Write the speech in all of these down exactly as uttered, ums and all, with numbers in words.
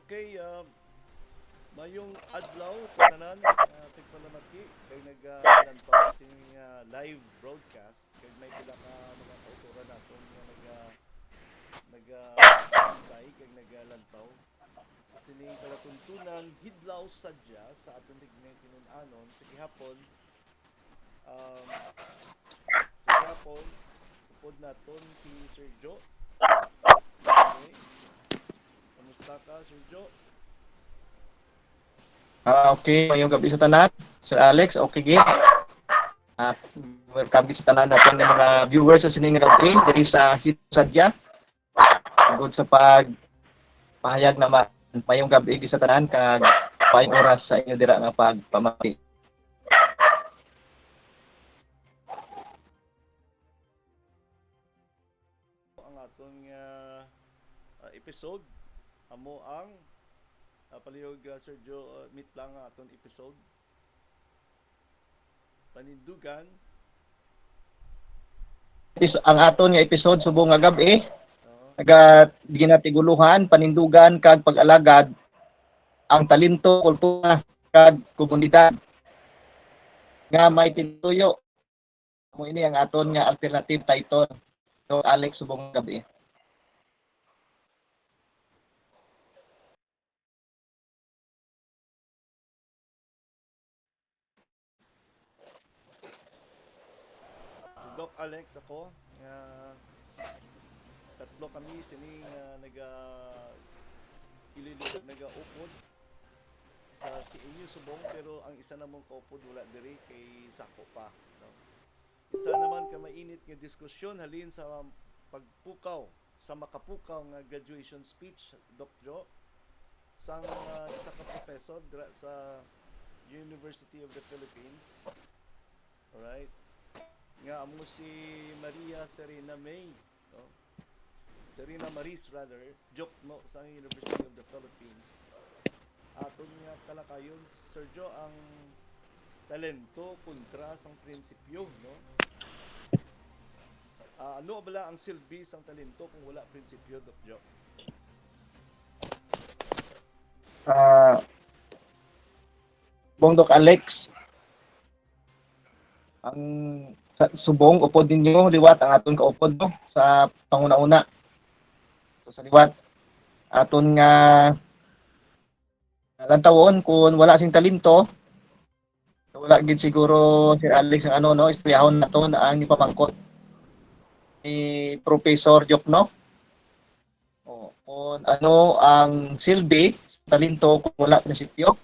Okay, ah, mayong adlaw sa tanan, ah, tigpalamati kay nagalantaw sing, ah, live broadcast, kag may pila ka mga kautoran naton nga naga-, naga-, kag nagalantaw sa sining palatuntunan, Hidlaw Sadya, sa aton segment Tinun-anon sa gihapon. Um, sa gihapon, upod naton si Sir Jo. Okay. Kamusta ka, Sir Jo? Ah, okay, mayong gabi sa tanan. Sir Alex, okay gid. Ah, welcome gid sa tanan naton nga mga viewers sa sining nga gabi diri sa Hidlaw Sadya. Good sa pagpahayag naman. Mayong gabi gid sa tanan kag mayong oras sa inyo dira nga pagpamati. Ang aton nga, ah, episode amo ang, ah, palihog, ah, Sir Jo, ah, meet lang ang aton episode. Panindugan. Is-, ang aton nga episode subong nga gab-i, oo, naga-, ginatiguluhan, Panindugan kag Pag-alagad, ang talento, kultura, kag komunidad nga may tinuyo. Amo ini ang aton nga alternative title. So, Alex, subong nga gab-i. Si Doc Alex ako, nga tatlo kami sini nga naga-, ilili-, nagaupod sa C M U subong, pero ang isa namong kaupod wala diri kay sako pa, no? Isa naman ka mainit nga diskusyon halin sa pagpukaw, sa makapukaw nga graduation speech, Doc Jo, sang, ah, isa ka professor dira sa University of the Philippines. Alright? Nga amo si Maria Serena May, no? Serena Maris, rather, Jokno, sang University of the Philippines. Aton nga talakayon, Sir Jo, ang talento kontra sang prinsipyo, no? Ah, ano bala ang silbi sang talento kung wala prinsipyo, Doc Jo? Ah, Bong Doc Alex, ang sa, subong upod ninyo liwat ang aton kaupod, no, sa panguna-una. So, sa liwat, aton nga lantawon, kung wala sing talento, wala gid siguro, Sir Alex, ang ano, no, istoryahon naton ang ipamangkot ni Professor Jokno. O, kung ano ang silbi sa talento kung wala prinsipyo.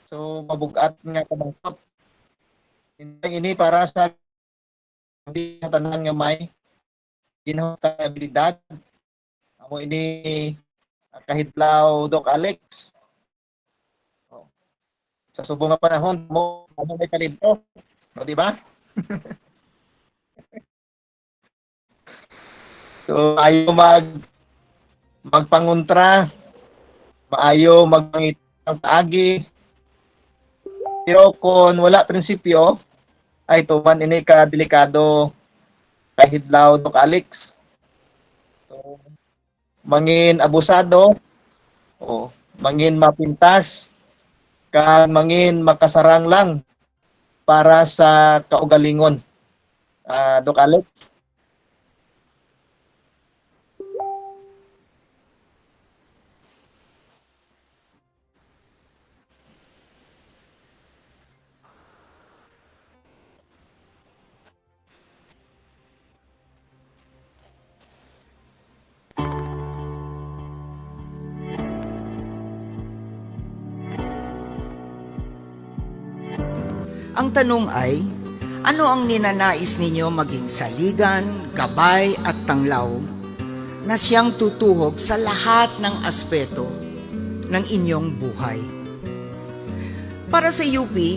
So, mabug-at nga pamangkot. Hindi ini para sa, hindi sa tanan nga may ginhaway nga abilidad. Amo ini, ah, kahidlaw, Doc Alex. O. Sa subong nga panahon, mo, mo may talento. O, di ba? So, ayaw mag-, magpangontra, maayo magpangit sa agi. Pero kung wala prinsipyo, ay tuman ini ka delikado, kahidlaw, Doc Alex. So, mangin abusado, o mangin mapintas, kag mangin makasarang lang para sa kaugalingon. Ah, Doc Alex? Ang tanong ay, ano ang ninanais ninyo maging saligan, gabay, at tanglaw na siyang tutuhog sa lahat ng aspeto ng inyong buhay? Para sa U P,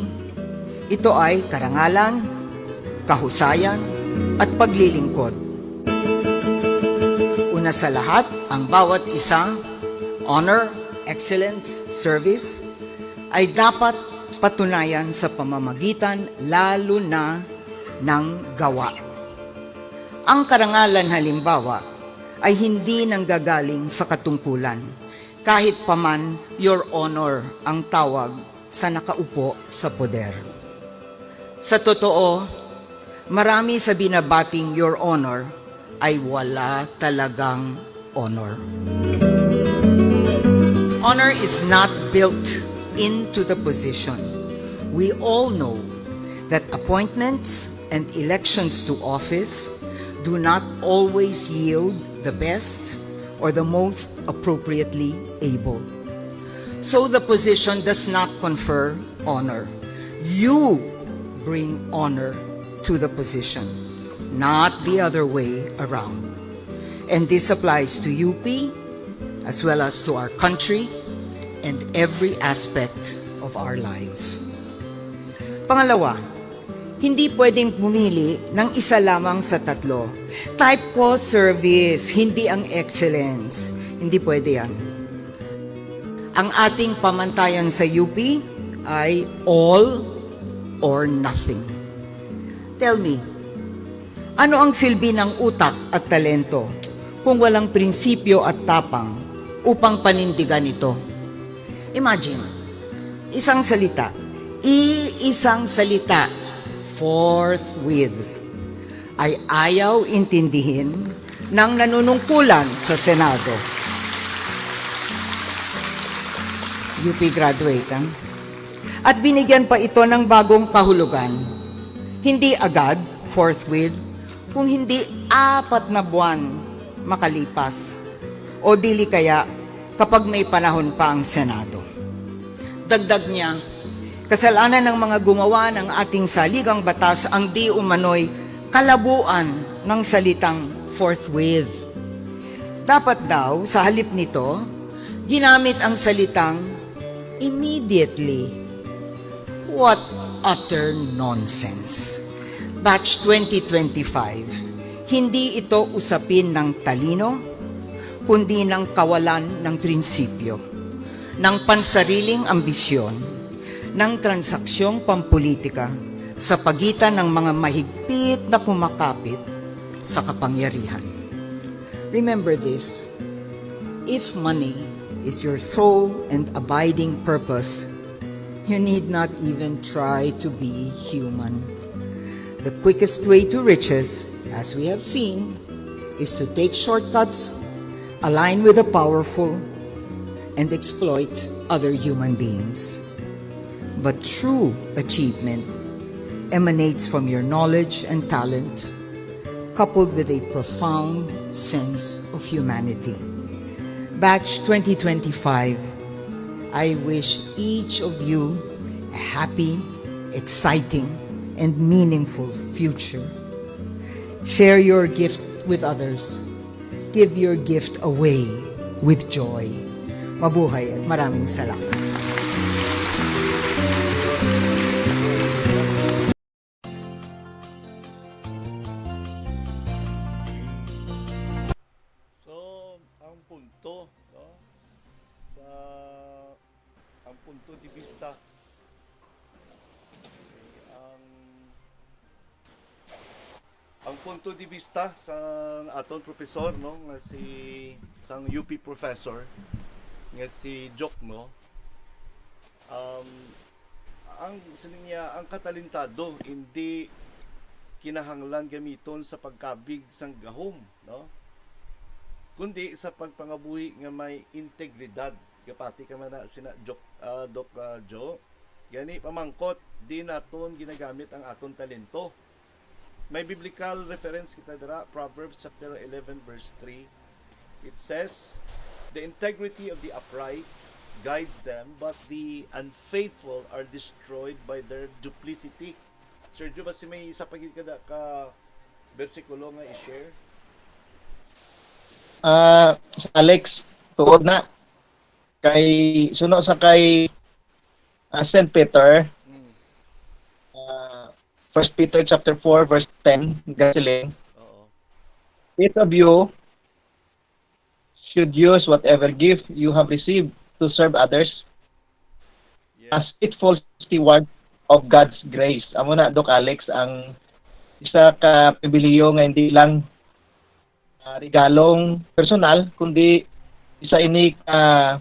ito ay karangalan, kahusayan, at paglilingkod. Una sa lahat, ang bawat isa, honor, excellence, service, ay dapat patunayan sa pamamagitan lalo na ng gawa. Ang karangalan, halimbawa, ay hindi nanggagaling sa katungkulan, Kahit pa man Your Honor ang tawag sa nakaupo sa poder. Sa totoo, marami sa binabating Your Honor ay wala talagang honor. Honor is not built into the position. We all know that appointments and elections to office do not always yield the best or the most appropriately able. So the position does not confer honor. You bring honor to the position, not the other way around. And this applies to U P as well as to our country and every aspect of our lives. Pangalawa, hindi pwedeng pumili ng isa lamang sa tatlo. Type ko service, hindi ang excellence. Hindi pwede yan. Ang ating pamantayan sa U P ay all or nothing. Tell me, ano ang silbi ng utak at talento kung walang prinsipyo at tapang upang panindigan ito? Imagine, isang salita, iisang salita, forthwith, ay ayaw intindihin ng nanunungkulan sa Senado. U P graduate, ah? At binigyan pa ito ng bagong kahulugan. Hindi agad, forthwith, kung hindi apat na buwan makalipas. O dili kaya kapag may panahon pa ang Senado. Dagdag niya, kasalanan ng mga gumawa ng ating saligang batas ang di umano'y kalabuan ng salitang forthwith. Dapat daw, sa halip nito, ginamit ang salitang immediately. What utter nonsense! Batch twenty twenty-five, hindi ito usapin ng talino, kundi ng kawalan ng prinsipyo, ng pansariling ambisyon, ng transaksyong pampulitika sa pagitan ng mga mahigpit na kumakapit sa kapangyarihan. Remember this, if money is your sole and abiding purpose, you need not even try to be human. The quickest way to riches, as we have seen, is to take shortcuts, align with the powerful, and exploit other human beings. But true achievement emanates from your knowledge and talent, coupled with a profound sense of humanity. Batch twenty twenty-five, I wish each of you a happy, exciting, and meaningful future. Share your gift with others. Give your gift away with joy. Mabuhay at maraming salamat. So, ang punto, no? Sa ang punto de vista, ang ang punto de vista sa aton professor, no, nga si sang U P professor nga si Joke, no? Um, ang siling niya, ang katalentado hindi kinahanglan gamiton sa pagkabig sang gahom, no? Kundi sa pagpangabuhi nga may integridad. Gapati ka man na sina Joke, ah, Doc, ah, Joe. Gani, pamangkot, di naton ginagamit ang aton talento. May biblical reference kita dira, Proverbs chapter eleven, verse three. It says, "The integrity of the upright guides them, but the unfaithful are destroyed by their duplicity." Sir Joe, basi may isa pa gid kada ka bersikulo nga i-share? Ah, sa Alex, tuod na. Kay, suno sa kay ah, Saint Peter, Mm. ah, First Peter chapter four, verse ten, gasiling, Oo. "Each of you should use whatever gift you have received to serve others as Yes. faithful steward of God's grace." Amo na, Doc Alex, ang isa ka pribilehiyo nga hindi lang ah, regalong personal, kundi isa ini ka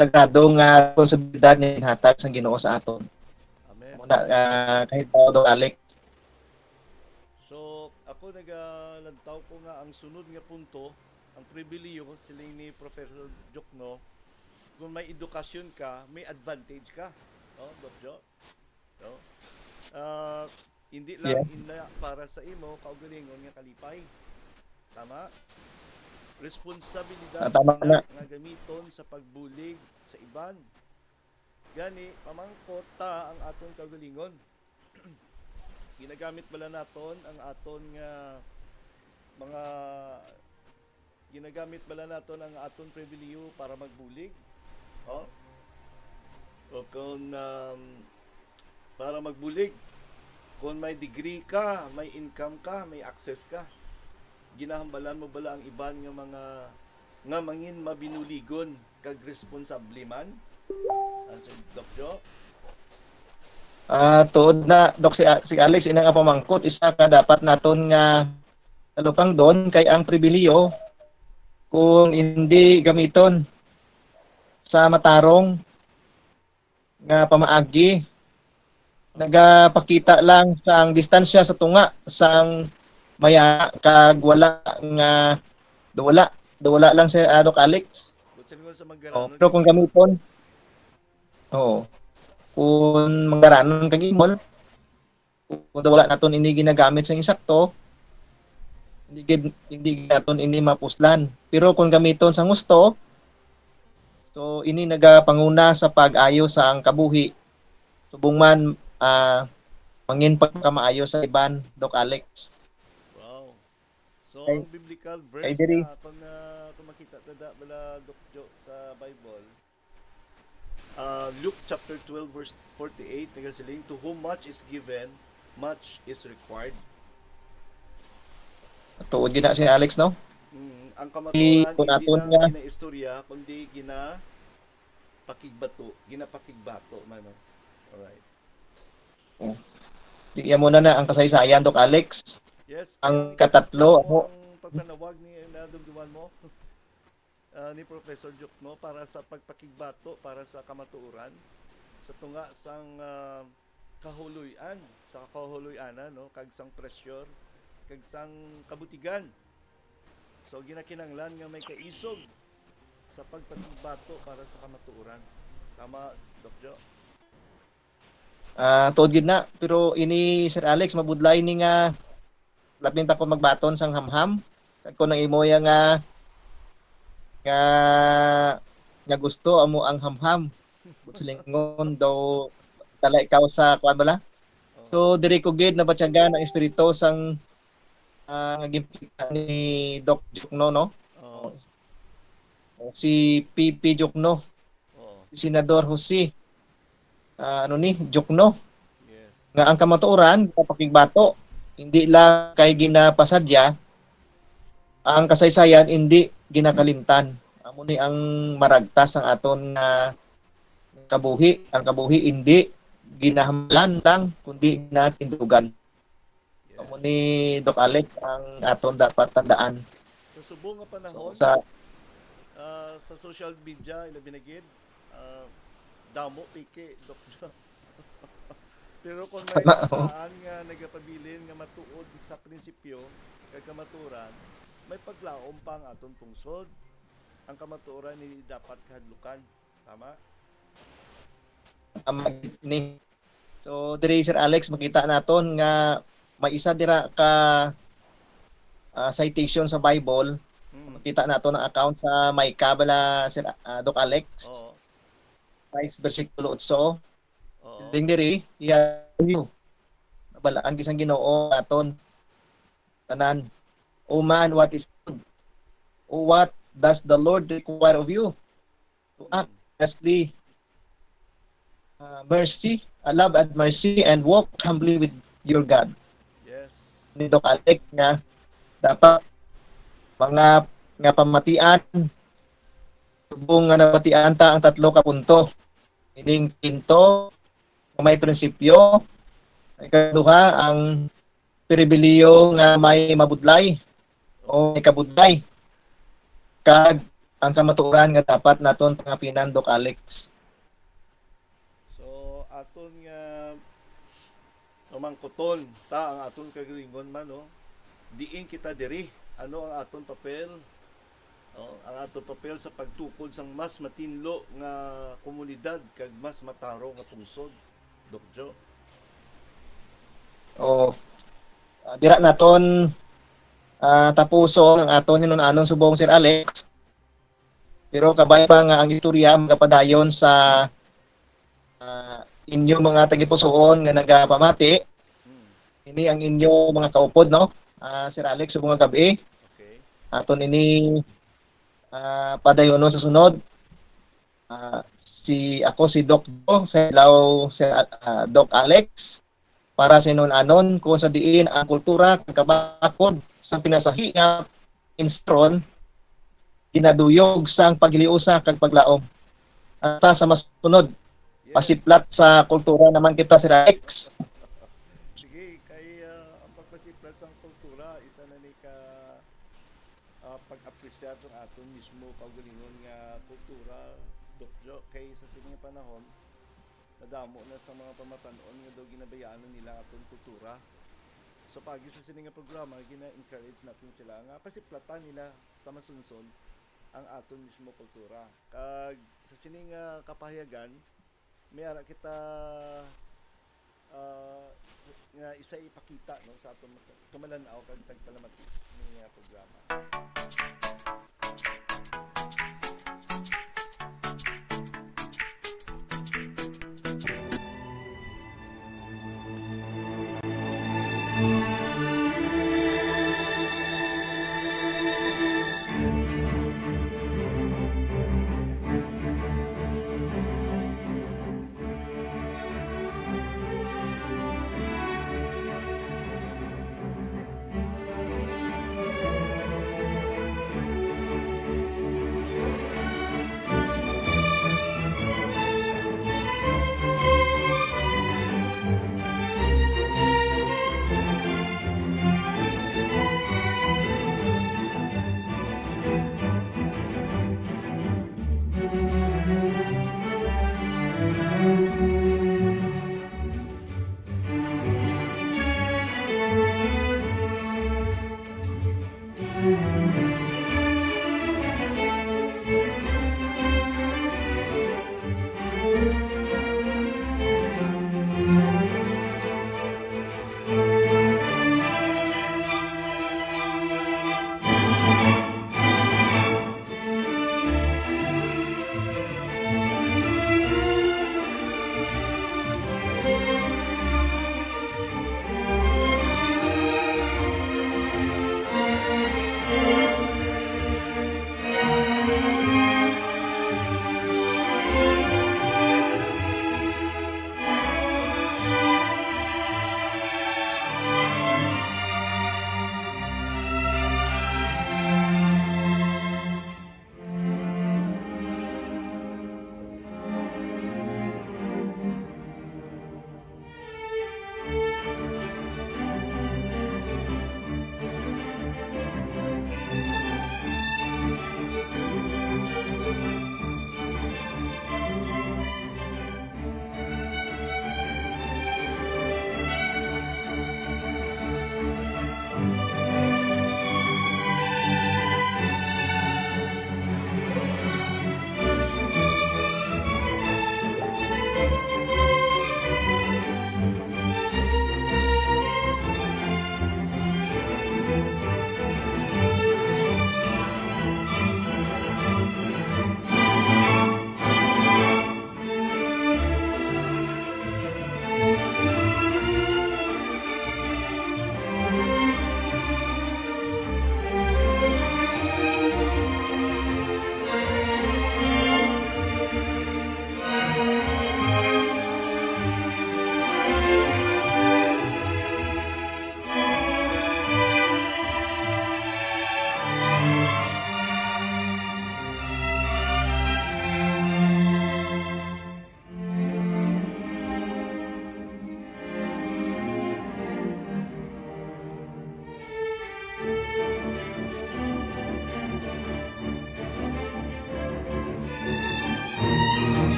sagrado nga responsibilidad nga ginhatag sang Ginoo sa aton. Amen. Muna, ah, kahit pa, Doc Alex. So, ako nagalantaw ko nga ang sunod nga punto, ang pribiliyo, siling ni Professor Jokno, kung may edukasyon ka, may advantage ka. No, Doc Jo? No? Ah, hindi lang Yes. ina para sa imo kaugalingon nga kalipay. Tama? Responsabilidad Ah, tama ina na. nga gamiton sa pagbulig sa iban. Gani, pamangkot ta ang aton kaugalingon. Ginagamit bala naton ang aton nga mga ginagamit bala naton ang aton pribilihiyo para magbulig? Oh? O kung um, para magbulig, kung may degree ka, may income ka, may access ka, ginahambalan mo bala ang iban nga mga nga mangin mabinuligon kag responsable man? Ah, si Doc Jo? Ah, tuod na, Doc, si, si Alex, ina nga pamangkot, isa ka dapat naton nga talupangdon kay ang pribilihiyo kung hindi gamiton sa matarong nga pamaagi, nagapakita lang sang distansya sa tunga sang maya kag wala nga wala wala lang si, ah, Doc Alex. Butsan ko sa Oh, manggaranon. pero kung gamiton, oo. Kung manggaranon kag imol, kung wala naton ini ginagamit sa insakto, hindi gid, hindi gid naton ini mapuslan. Pero kung gamiton sa gusto, so ini nagapanguna sa pag-ayo sa ang kabuhi. Subong man, ah, mangin pagkamaayo sa iban, Doc Alex. Wow. So, Kay- ang biblical kay verse diri. Nga akong na kung makita ta da bala, Doc Jo, sa Bible, ah, Luke chapter twelve verse forty-eight nagasiling, "To whom much is given, much is required." Tuod gid na si Alex, no? Mm, ang kamatuoran kung hindi aton lang nga ginaistorya, kundi ginapakigbato, ginapakigbato man, no? Alright. Di mo na na ang kasaysayan, Doc Alex. Yes, Ang kaya katatlo, ikaw ako ang pagpanawag ni nadumduman mo ah, ni Professor Jokno para sa pagpakigbato para sa kamatuoran sa tunga sang ah, kahuloy-an, sa kahuloy-anan, no, kag sang pressure, kag sang kabutigan. So ginakinahanglan nga may kaisog sa pagpakigbato para sa kamatuoran. Tama, Doc Jo? Ah, tuod gid na, pero ini, Sir Alex, mabudlay ni nga lapin ta ko magbaton sang hamham. Kag kung ang imo ya nga nga nga gusto amo ang hamham, silingon daw dala ikaw sa kuan bala. So diri ko gid nabatyagan ang espiritu sang ah, nga ginpakita ni Doc Jokno, no? Oo. Si P P Jokno, Oo. si Senador Jose, ah, ano ni, Jokno, Yes. nga ang kamatuoran kapakigbato, hindi lang kay ginapasadya, ang kasaysayan hindi ginakalimtan. Amo ni ang maragtas ang aton nga kabuhi. Ang kabuhi hindi ginahamalan lang, kundi ginatindugan. Yes. Amo ni Doc Alex ang aton dapat tandaan. Sa subong nga So, panahon, sa ah, sa social media, ilabi na gid, ah, damo piki, Doc Jo. Pero kung may Tama, oh. Daan nga nagapabilin nga matuod sa prinsipyo kag kamatuoran, may paglaom pa ang aton pungsod. Ang kamatuoran hindi dapat kahadlukan. Tama? Tama gid ni. So diri, Sir Alex, makita naton nga may isa dira ka ah, citation sa Bible. Mm. Makita naton ang account sa Micah bala, Sir ah, Doc Alex, Oo. five bersikulo otso. Oo. Ding diri, iya you. Nabalaan gid sang Ginoo aton tanan. O man, what is good? O what does the Lord require of you? To act justly, uh, mercy, uh, love and mercy, and walk humbly with your God. Yes. Ni Doc Alex nga dapat mga nga pamatian, subong nga nabatian ta ang tatlo ka punto. Ining pinto nga may prinsipyo, ikaduha ang pribilihiyo nga may mabudlay o may kabudlay, kag ang kamatuoran nga dapat naton pangapinan, Doc Alex? So, aton nga pamangkuton ta ang aton kagalingon man, no? Diin kita diri? Ano ang aton papel? No? Ang aton papel sa pagtukod sang mas matinlo nga komunidad kag mas matarong nga pungsod, Doc Joe? O, ah, dira naton, ah, tapuson ang aton hinun-anon subong, Sir Alex. Pero kabay pa nga ang istorya magapadayon sa, ah, inyo mga tagipusoon nga nagapamati, Hmm. Ini ang inyo mga kaupod, no? Ah, Sir Alex, subong nga gab-i. Okay. Aton ini, ah, padayonon sa sunod. Ah, si, ako si Doc Joe, sa ilaw si, ah, Doc Alex, para sa hinun-anon kung sa diin ang kultura kag kabakod sa pinasahi nga instron ginaduyog sang paghiliusa kag paglaom. Hasta sa masunod, Yes. Pasiplat sa kultura naman kita, Sir Alex. Sige, kay, ah, ang pagpasiplat sa kultura, isa na ni ka, ah, pag-apresyar sa aton mismo kaugalingon nga kultura, Doc Joe, kay sa sini nga panahon, nadamo na sa mga pamatan-on nga daw ginabayaan na nila ang aton kultura. So, paagi sa sini nga programa, gina-encourage natin sila nga pasiplatan nila sa masunson ang aton mismo kultura. Kag sa sini nga kapahayagan, may ara kita, ah, sa, nga isa ipakita, no, sa aton mga tumalan-aw kag tagpalamati sa sini nga programa.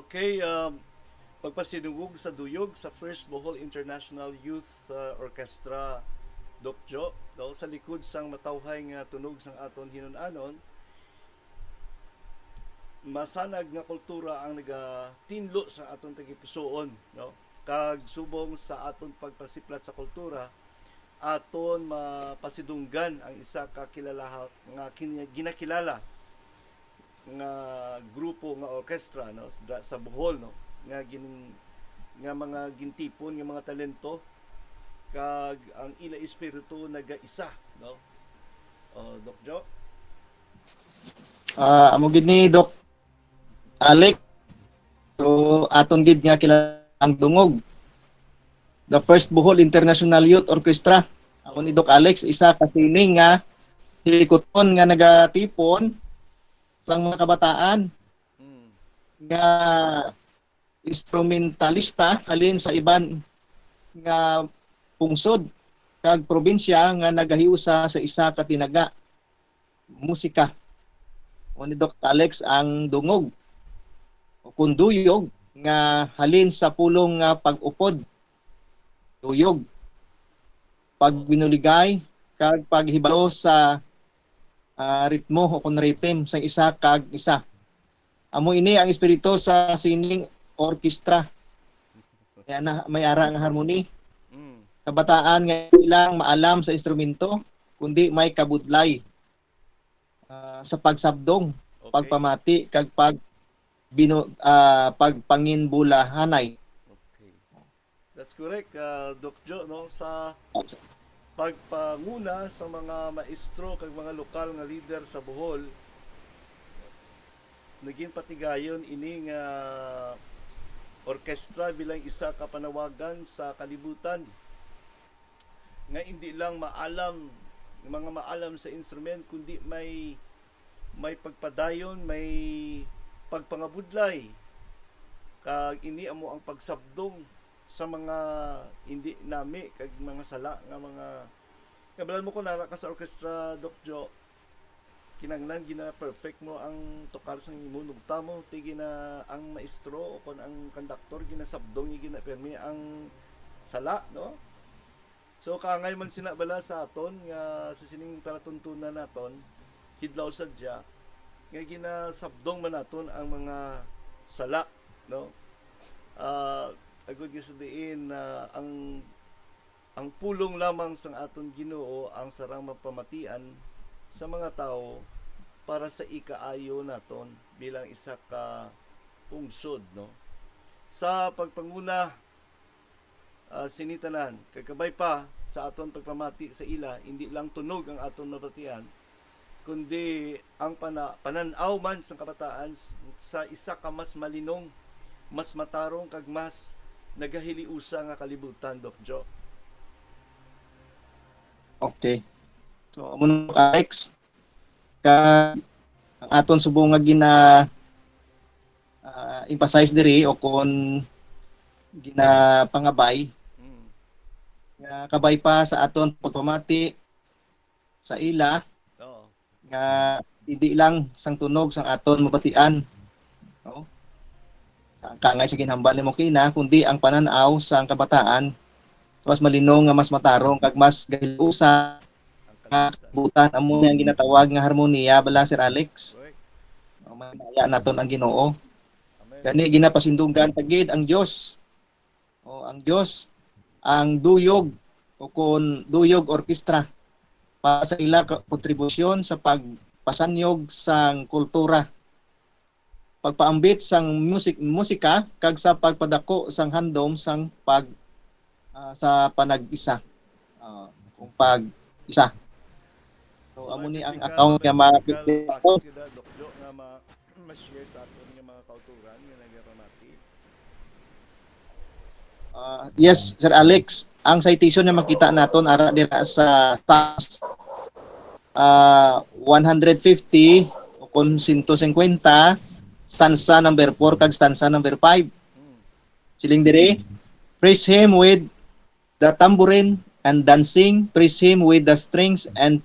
Okay, um, pagpasidungog sa duyog sa First Bohol International Youth, uh, Orchestra, Doc Jo, no? Sa likod sang matawhay nga tunog sang aton hinun-anon, masanag nga kultura ang nagatinlo sa aton tagipusoon, no? Kag subong sa aton pagpasiplat sa kultura, aton mapasidunggan ang isa ka kilalaha nga kin-, ginakilala nga grupo, nga orkestra, no, sa, sa Bohol, no, nga gin-, nga mga gintipon nga mga talento, kag ang ila espiritu nagaisa, no? O, Doc Jo? Ah, amo gid ni Doc Alex. So, aton gid nga kilala ang Dungog. The First Bohol International Youth Orchestra. Amo ni Doc Alex, isa ka sining nga hilikuton nga nagatipon sang mga kabataan Mm. nga instrumentalista halin sa iban nga pungsod kag probinsya nga nagahiusa sa isa ka tinaga musika. Amo ni Doc Alex ang Dungog, o kon duyog, nga halin sa pulong nga pag-upod, duyog, pagbinuligay, kag paghibalo sa, ah, ritmo o kon rhythm sang isa kag isa. Amo ini ang espiritu sa sining orkestra. Kaya na, may ara nga harmony. Mm. Kabataan nga hindi lang maalam sa instrumento, kundi may kabudlay, ah, sa pagsabdong, Okay. pagpamati, kag pag binu-, ah, pagpanginbulahanay. Okay. That's correct, ah, Doc Jo, no? Sa pagpanguna sa mga maestro kag mga lokal nga lider sa Bohol, naging patigayon ini nga orkestra bilang isa ka panawagan sa kalibutan nga indi lang maalam, mga maalam sa instrument, kundi may, may pagpadayon, may pagpangabudlay. Kag ini amo ang pagsabdong sa mga indi nami kag mga sala nga mga, kabalan mo, kung nara ka sa orkestra, Doc Jo, kinahanglan gina-perfect mo ang tukar sang imo nugta mo, ti gina-, ang maestro o kon ang konduktor ginasabdong niya gina-, pirmi ang sala, no? So, kaangay man sina bala sa aton nga sa sining palatuntunan naton, Hidlaw Sadya, nga ginasabdong man naton ang mga sala, no? Ah, agod nga sa diin, ah, ang, ang pulong lamang sang aton Ginoo ang sarang mapamatian sa mga tawo para sa ikaayo naton bilang isa ka pungsod, no? Sa pagpanguna, ah, sini tanan, kag kabay pa sa aton pagpamati sa ila, indi lang tunog ang aton mabatian, kundi ang pana-, panan-aw man sang kabataan s-, sa isa ka mas malinong, mas matarong, kag mas nagahiliusa nga kalibutan, Doc Jo. Okay. So, amo na, Alex. Ka, ang aton subong nga gina-, ah, emphasize diri o kon ginapangabay Mm. nga kabay pa sa aton pagpamati sa ila Oo. nga hindi lang sang tunog sang aton mabatian, no? Sa kaangay sa ginhambal nimo kina, kundi ang panan-aw sang kabataan, mas malinong nga mas matarong kag mas gahilusa nga butan amo ni ang ginatawag nga harmonia, bala, Sir Alex. Correct. O, mahinaya naton ang Ginoo. Amen. Gani ginapasindugan ta gid ang Dios. O, ang Dios, ang duyog, o kon duyog orkestra, para sa ila ka kontribusyon sa pag, pagpasanyog sang kultura, pagpaambit sang musik-, musika, kag sa pagpadako sang handom sang pag-, ah, sa panag-isa. Ah, kung pag-isa. So, amo ni ang account nga ma-, Dokjo, nga ma-, ma-share sa aton nga mga kauturan nga nagapamati. Ah, yes, Sir Alex, ang citation nga makita naton ara dira sa, ah, one hundred fifty o kon sento singkwenta, stanza number four kag stanza number five. Hmm. Siling diri, "Praise him with the tambourine and dancing, praise him with the strings and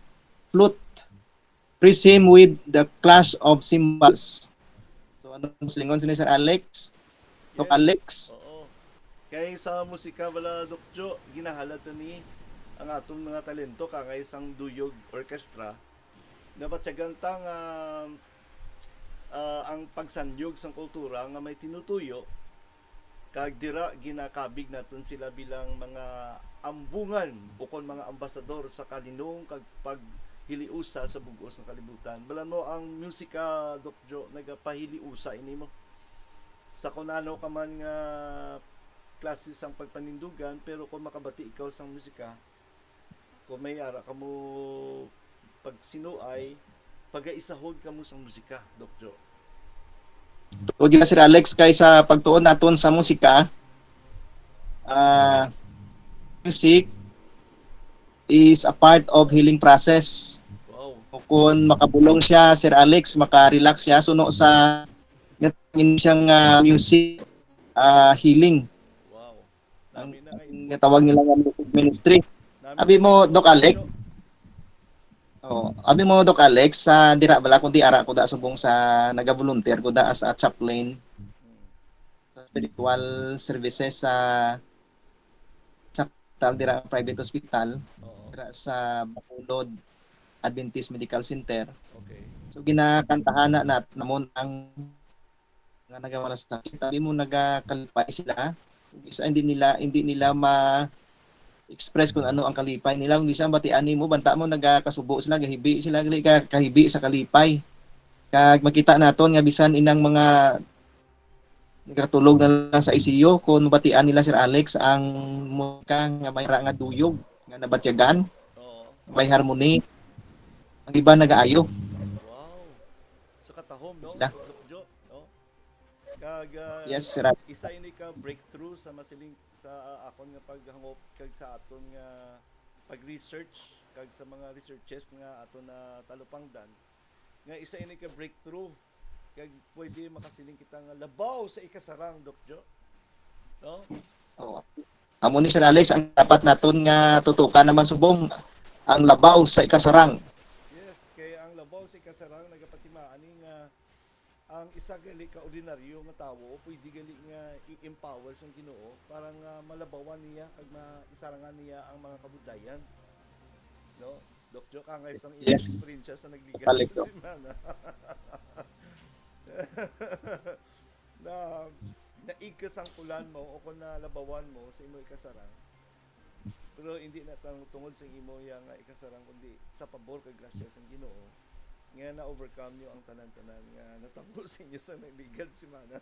flute." Praise him with the clash of cymbals. So, ano ang silingon sini, Sir Alex? Doc Yes. Alex? Oo. Kay sa musika, wala, Doc Jo, ginahalad to ni ang atong mga talento, kangay sang Duyog Orchestra. Nabatyagan ta nga, ah, ang pagsanyog sang kultura nga may tinutuyo, kag dira ginakabig naton sila bilang mga ambungan ukon mga ambasador sa kalinong kag paghiliusa sa bug-os nga kalibutan. Balan mo ang musika, Doc Jo, nagapahiliusa ini mo. Sa kon ano ka man nga klase sang pagpanindugan, pero kung makabati ikaw sang musika, kung may ara ka mo pagsinuay, pagaisahon ka mo sang musika, Doc Jo. Tuod na, Sir Alex, kay sa pagtuon naton sa musika, ah, music is a part of healing process. Wow. O kung makabulong siya, Sir Alex, makarelax siya, suno sa siyang, ah, music, ah, healing. Wow. Ang, Nami na kay ang ginatawag nila nga music ministry. Nami Abi na mo, kay Doc Alex? Doc. Oh, abi mo, Doc Alex, sa dira bala, kundi ara ko da subong sa naga-volunteer ko da as a chaplain Mm. sa spiritual services sa, sa hospital dira, ang private hospital, Oo. dira sa Bacolod Adventist Medical Center. Okay. So, ginakantahan na nat-, namon ang nga nagamalasakit, abi mo nagakalipay sila. Kung isa, hindi nila, hindi nila ma-express kung ano ang kalipay nila. Kung isa, batian nimo, banta mo, nagakasubo sila, gahibi sila, gali ka, kahibi sa kalipay. Kag makita naton nga bisan inang mga nagakatulog na lang sa I C U, kung mabatian nila, Sir Alex, ang musika nga may ra nga duyog, nga nabatyagan, Oo. may harmony, ang iba nagaayo. Wow. So, katahom, no? Sila. Doc Jo, no? Kag, ah, Yes, sir. isa ini ka breakthrough sa masiling, sa, ah, akon nga paghangop kag sa aton nga pag-research kag sa mga researches nga aton natalupangdan, nga isa ini ka breakthrough kag pwede makasiling kita nga labaw sa ikasarang, Doc Jo. No? Oo. Amo ni, Sir Alex, ang dapat naton nga tutukan naman subong, ang labaw sa ikasarang. Yes, kay ang labaw sa ikasarang nagapatimaan ni nga ang isa gali ka ordinaryo nga tawo, pwede gali nga i-empower sang Ginoo para nga malabawan niya kag maisarangan niya ang mga kabudlayan. No? Doc Jo, kangay sang iyang Yes. eksperyensya sa nagligad Balik sa to. semana. Na, naig ka sang kulan mo o kung nalabawan mo sa imo ikasarang. Pero hindi na tang-, tungod sa imo iya nga ikasarang, kundi sa pabor kag grasya sang Ginoo, nga na-overcome niyo ang tanan-tanan nga natabo sa inyo sa nagligad semana.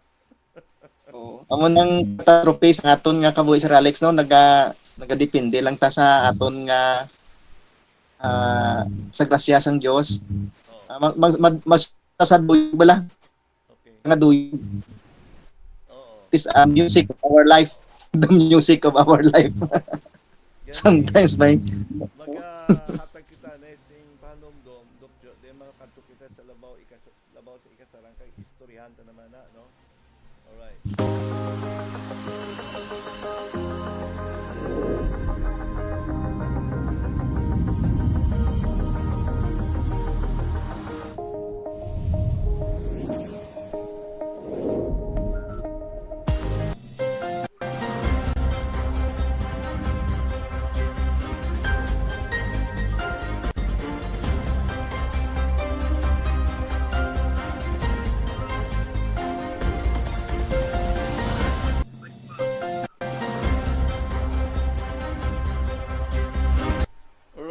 Oo. Amo nang catastrophe sa aton nga kabuhi, Sir Alex, no? Naga-, nagadepende lang ta sa aton nga, ah, sa grasya sang Dios. Oo. Ah, mag-, mag-, mag-, mas sa duyog bala. Okay. Nga duyog. Oo. It is a music of our life. The music of our life. Gani, Sometimes may maghatag kita na sing pahanumdom, Doc Jo, di makakadto kita sa labaw, ikas-, labaw sa ikasarang kag istoryahan ta naman na, no? Alright.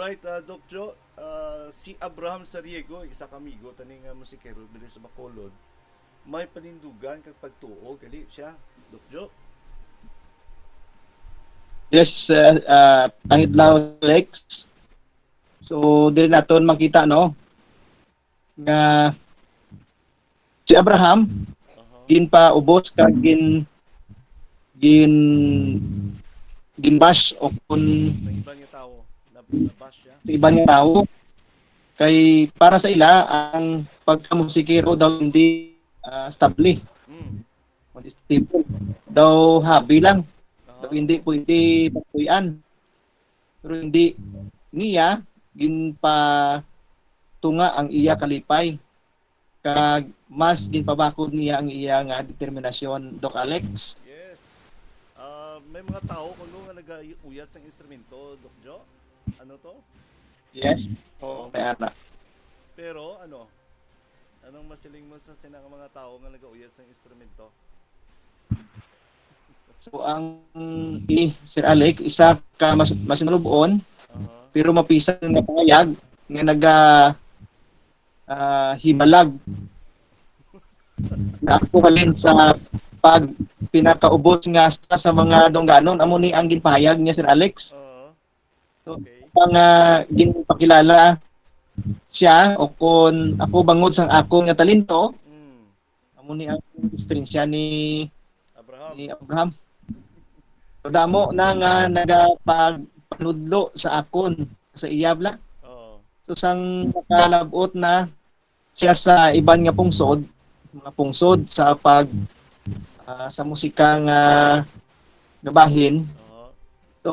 Right, ah, Doc Jo, ah, si Abraham Sariego, isa ka amigo tani nga musikero diri sa Bacolod, may panindugan kag pagtuo gali siya, Doc Jo. Yes, uh, uh, pangidlaw, Lex. So, diri naton makita, no, nga si Abraham, Aha. Ginpaubos kag gin gin ginbash o kun Sa iban nga tawo, na, na-bash siya. Sa iban nga tawo, kay para sa ila ang pagkamusikero daw hindi, ah, stable. Mm. Hindi stable. Daw hobby lang. Aha. Daw hindi pwede pagpuy-an. Pero hindi niya ginpatunga ang iya kalipay. Kag mas ginpabakod niya ang iya nga determinasyon, Doc Alex. Yes. Ah, may mga tawo kuno nga nagauyat sang instrumento, Doc Jo. Ano to? Yes. Oo, may ana. Pero ano? Anong masiling mo sa sina nga mga tawo nga nagauyat sang instrumento? So ang ni Sir Alex, isa ka mas masinulub-on Aha. pero mapisan nga pahayag nga naga ah, himalag na ako halin sa pag pinakaubos nga sa, sa mga dungganon. Amo ni ang ginpahayag niya, Sir Alex. Oo. So, Okay. ang ah, ginpakilala siya o kon ako bangod sang akon nga talento, Mm. amo ni ang eksperyensya ni Abraham. ni Abraham. So, damo na nga nagapagpanudlo sa akon sa iya bala. Oo. So sang nakalab-ot na siya sa iban nga pungsod, mga pungsod sa pag ah, sa musika nga gabahin. Oo. So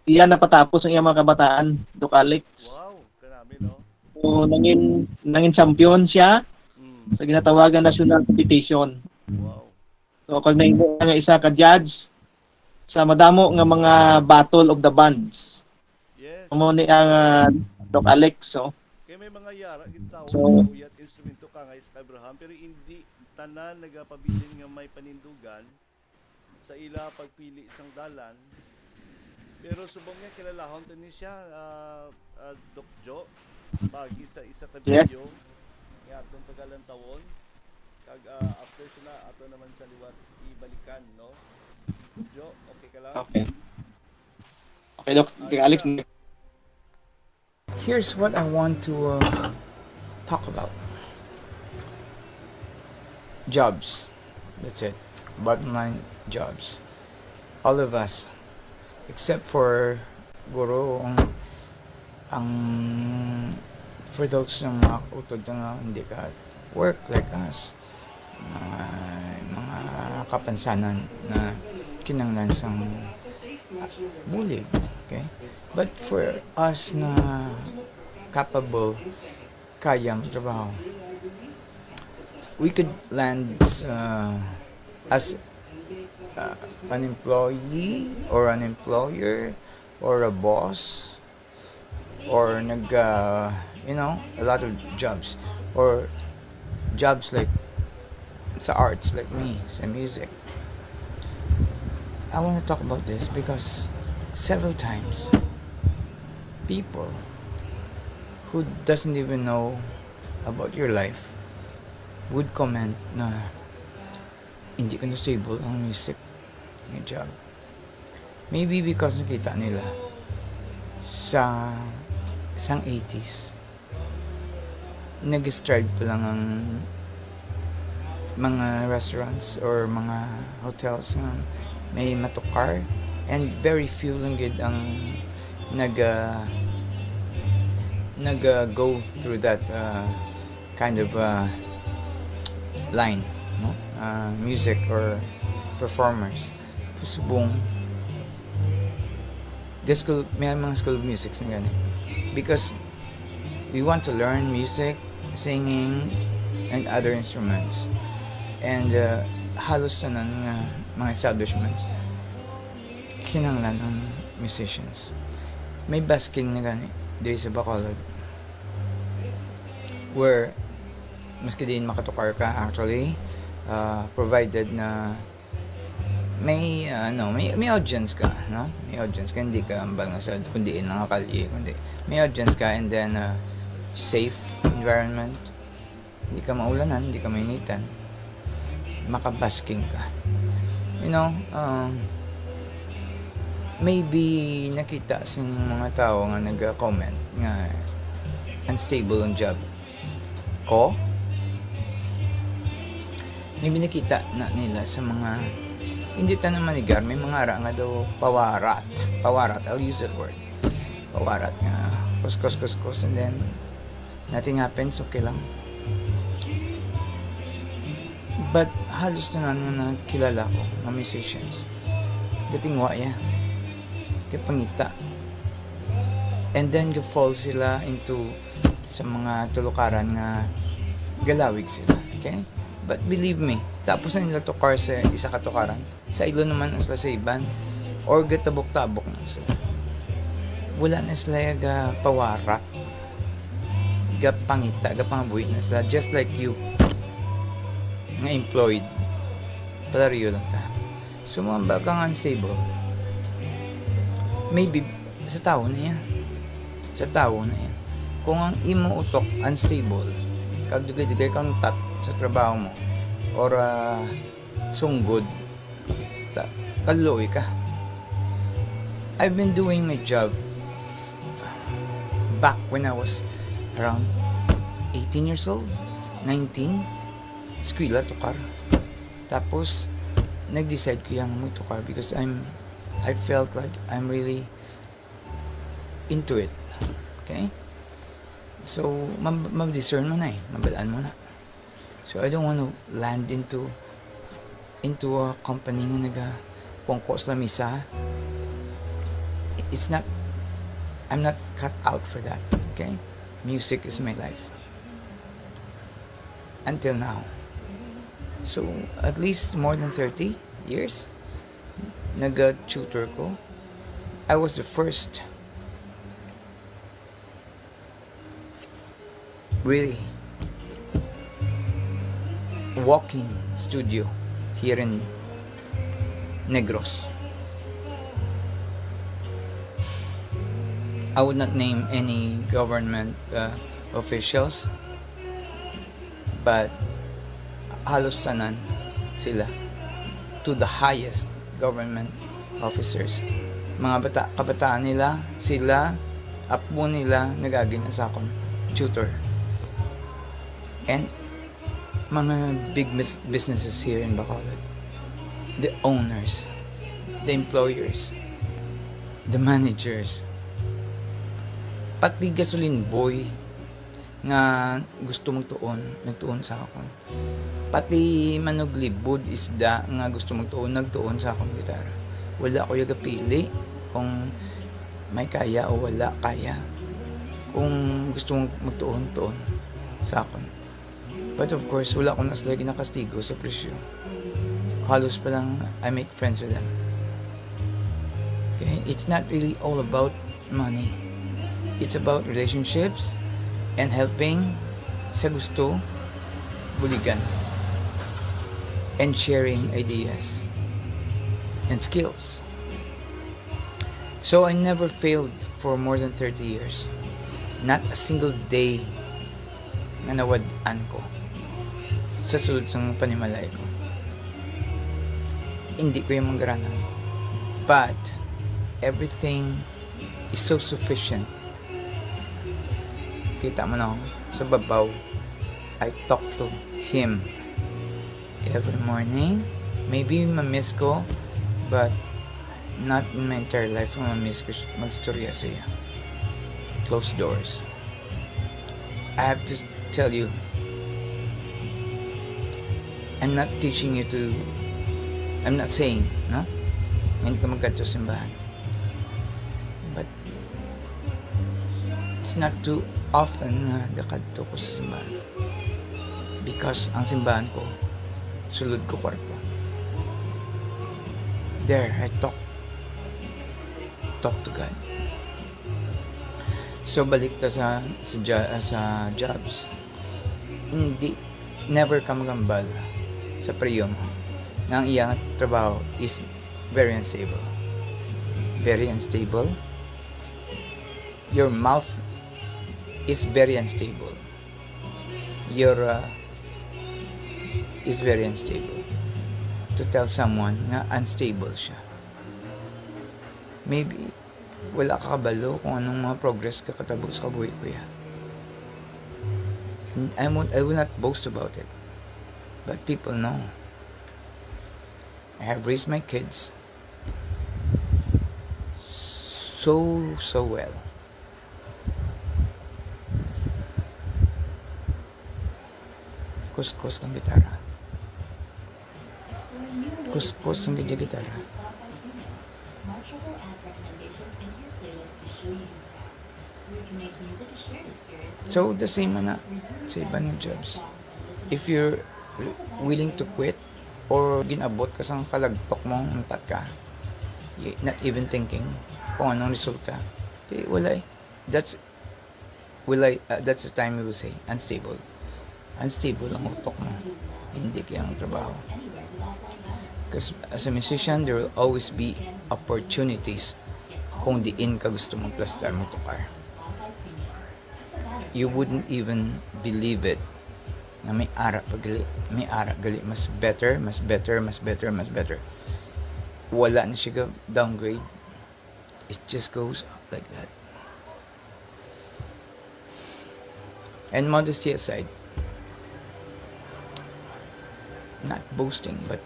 iya napatapos ang iyang mga kabataan, Doc Alex. Wow, kanami, no? So nangin nangin champion siya Mm. sa ginatawagan national competition. Wow. So kag nahimo na nga isa ka judge sa madamo nga mga battle of the bands. Yes. Amo ni ang ah, Doc Alex, so. Kay may mga yara gid tawo So, nga uyat instrumento ka nga sa Abraham, pero hindi tanan nagapabilin nga may panindugan sa ila pagpili sang dalan. Pero subong nga kilalahon tani siya, ah, ah, Doc Jo, sa pagi sa isa ka Yes. video nga atong pagalantawon. Kag ah, after sila, ato naman sa liwat ibalikan, no? Doc Jo, okay ka lang? Okay. Okay, Doc. Okay, Alex. Here's what I want to uh, talk about jobs. That's it. Bottom line, jobs. All of us, except for guro, ang, ang for those nga mga utod nga hindi ka work like us, mga, mga kapansanan na kinanglan sang bulig, okay? But for us na capable, kaya ang trabaho, we could land uh, as uh, an employee or an employer or a boss or nag uh, you know, a lot of jobs or jobs like sa arts, like me, sa music. I want to talk about this because several times people who doesn't even know about your life would comment na hindi ko na stable ang music nga job. Maybe because nakita nila sa sang eighties, nag-strive pa lang ang mga restaurants or mga hotels nga may matukar, and very few lang gid ang nag uh, nag uh, go through that uh, kind of uh, line, no? Uh, music or performers. Subong the school, may mga school of music nga gani. Because we want to learn music, singing, and other instruments. And uh, halos tanan nga mga establishments kinahanglan ang musicians. May busking na gani diri sa Bacolod where maski diin makatukar ka actually, uh, provided na may, uh, ano, may, may audience ka, no? May audience ka, hindi ka ambal nga sa kundi lang nga kalye, kundi may audience ka, and then, uh, safe environment. Hindi ka maulanan, hindi ka mainitan. Makabasking ka. You know, um, maybe nakita sa mga tao nga nag-comment nga unstable ang job ko. Maybe nakita na nila sa mga, hindi tanan manigar, may mga ara nga daw pawarat. Pawarat, I'll use that word. Pawarat nga kuskus, kuskus, and then nothing happens, okay lang. But halos tanan nga nakilala ko, mga musicians, gatingwa ya, kay pangita. And then, ga-fall sila into sa mga tulukaran nga galawig sila, okay? But believe me, tapos na nila tukar sa isa ka tukaran, sa ilo naman na sila sa iban, or gatabok-tabok na sila. Wala na sila ga pawarat, ga pangita, ga pangabuhi na sila, just like you, nga employed. Palario lang ta. So, mga baka nga unstable, maybe sa tao na yan. Sa tao na yan. Kung ang imo utok unstable, kag dugay-dugay kang tat sa trabaho mo, or, ah, sunggod, ta-, kaluoy ka. I've been doing my job back when I was around eighteen years old, nineteen. Eskwela, tukar. Tapos, nag-decide ko yang magtukar because I'm, I felt like I'm really into it. Okay? So, mab-, mab-discern mo na eh. Mabalaan mo na. So, I don't want to land into, into a company nga naga pungko sa lamisa. It's not, I'm not cut out for that. Okay? Music is my life. Until now. So, at least more than thirty years, naga-tutor ko. I was the first really walking studio here in Negros. I would not name any government, uh, officials, but halos tanan sila, to the highest government officers. Mga bata, kabataan nila, sila, apo nila, nagagi na sa akon tutor. And mga big mis-, businesses here in Bacolod, the owners, the employers, the managers, pati gasoline boy nga gusto magtuon, nagtuon sa akon. Pati manuglibod isda nga gusto magtuon, nagtuon sa akon gitara. Wala ko yung gapili kung may kaya o wala kaya. Kung gusto mag-, magtuon, tuon sa akon. But of course, wala ko na sila ginakastigo sa presyo. Halos pa lang, I make friends with them. Okay? It's not really all about money. It's about relationships and helping sa gusto, buligan, and sharing ideas and skills. So, I never failed for more than thirty years. Not a single day nga nawad-an ko sa sulod sang panimalay ko. Hindi ko yung manggaranan. But everything is so sufficient. Kita mo na, sa babaw, I talk to him every morning. Maybe ma-miss ko, but not in my entire life ma-miss ko siya, mag-istorya siya. Closed doors. I have to tell you, I'm not teaching you to, I'm not saying, no? Hindi ka magkadto sa simbahan. But it's not too often nga gakadto ko sa simbahan. Because ang simbahan ko, sulod ko kwarto. There, I talk. Talk to God. So, balik ta sa, sa, jo-, sa jobs. Hindi, never ka magambal sa priyo mo. nga ang iya nga trabaho is very unstable. Very unstable. Your mouth is very unstable. Your, uh, is very unstable. To tell someone nga unstable siya. Maybe, wala ka kabalo kung anong mga progress ka katabo sa kabuhi, kuya. And I won't, I will not boast about it. But people know. I have raised my kids so, so well. Kuskus ng gitara. Kuskus ng gitara. So, the same na sa iba nga jobs. If you're willing to quit or gin-abot ka sa kalagtok mo, untat ka, y-, not even thinking kung anong resulta, di wala eh. That's, will I, uh, that's the time we will say, unstable. Unstable ang utok mo. Hindi kaya ang trabaho. 'Cause as a musician, there will always be opportunities kung diin ka gusto magplastar, magtukar. You wouldn't even believe it na may ara pa gali, may ara gali, mas better, mas better, mas better, mas better. Wala na siya ga-, downgrade. It just goes up like that. And modesty aside, not boasting, but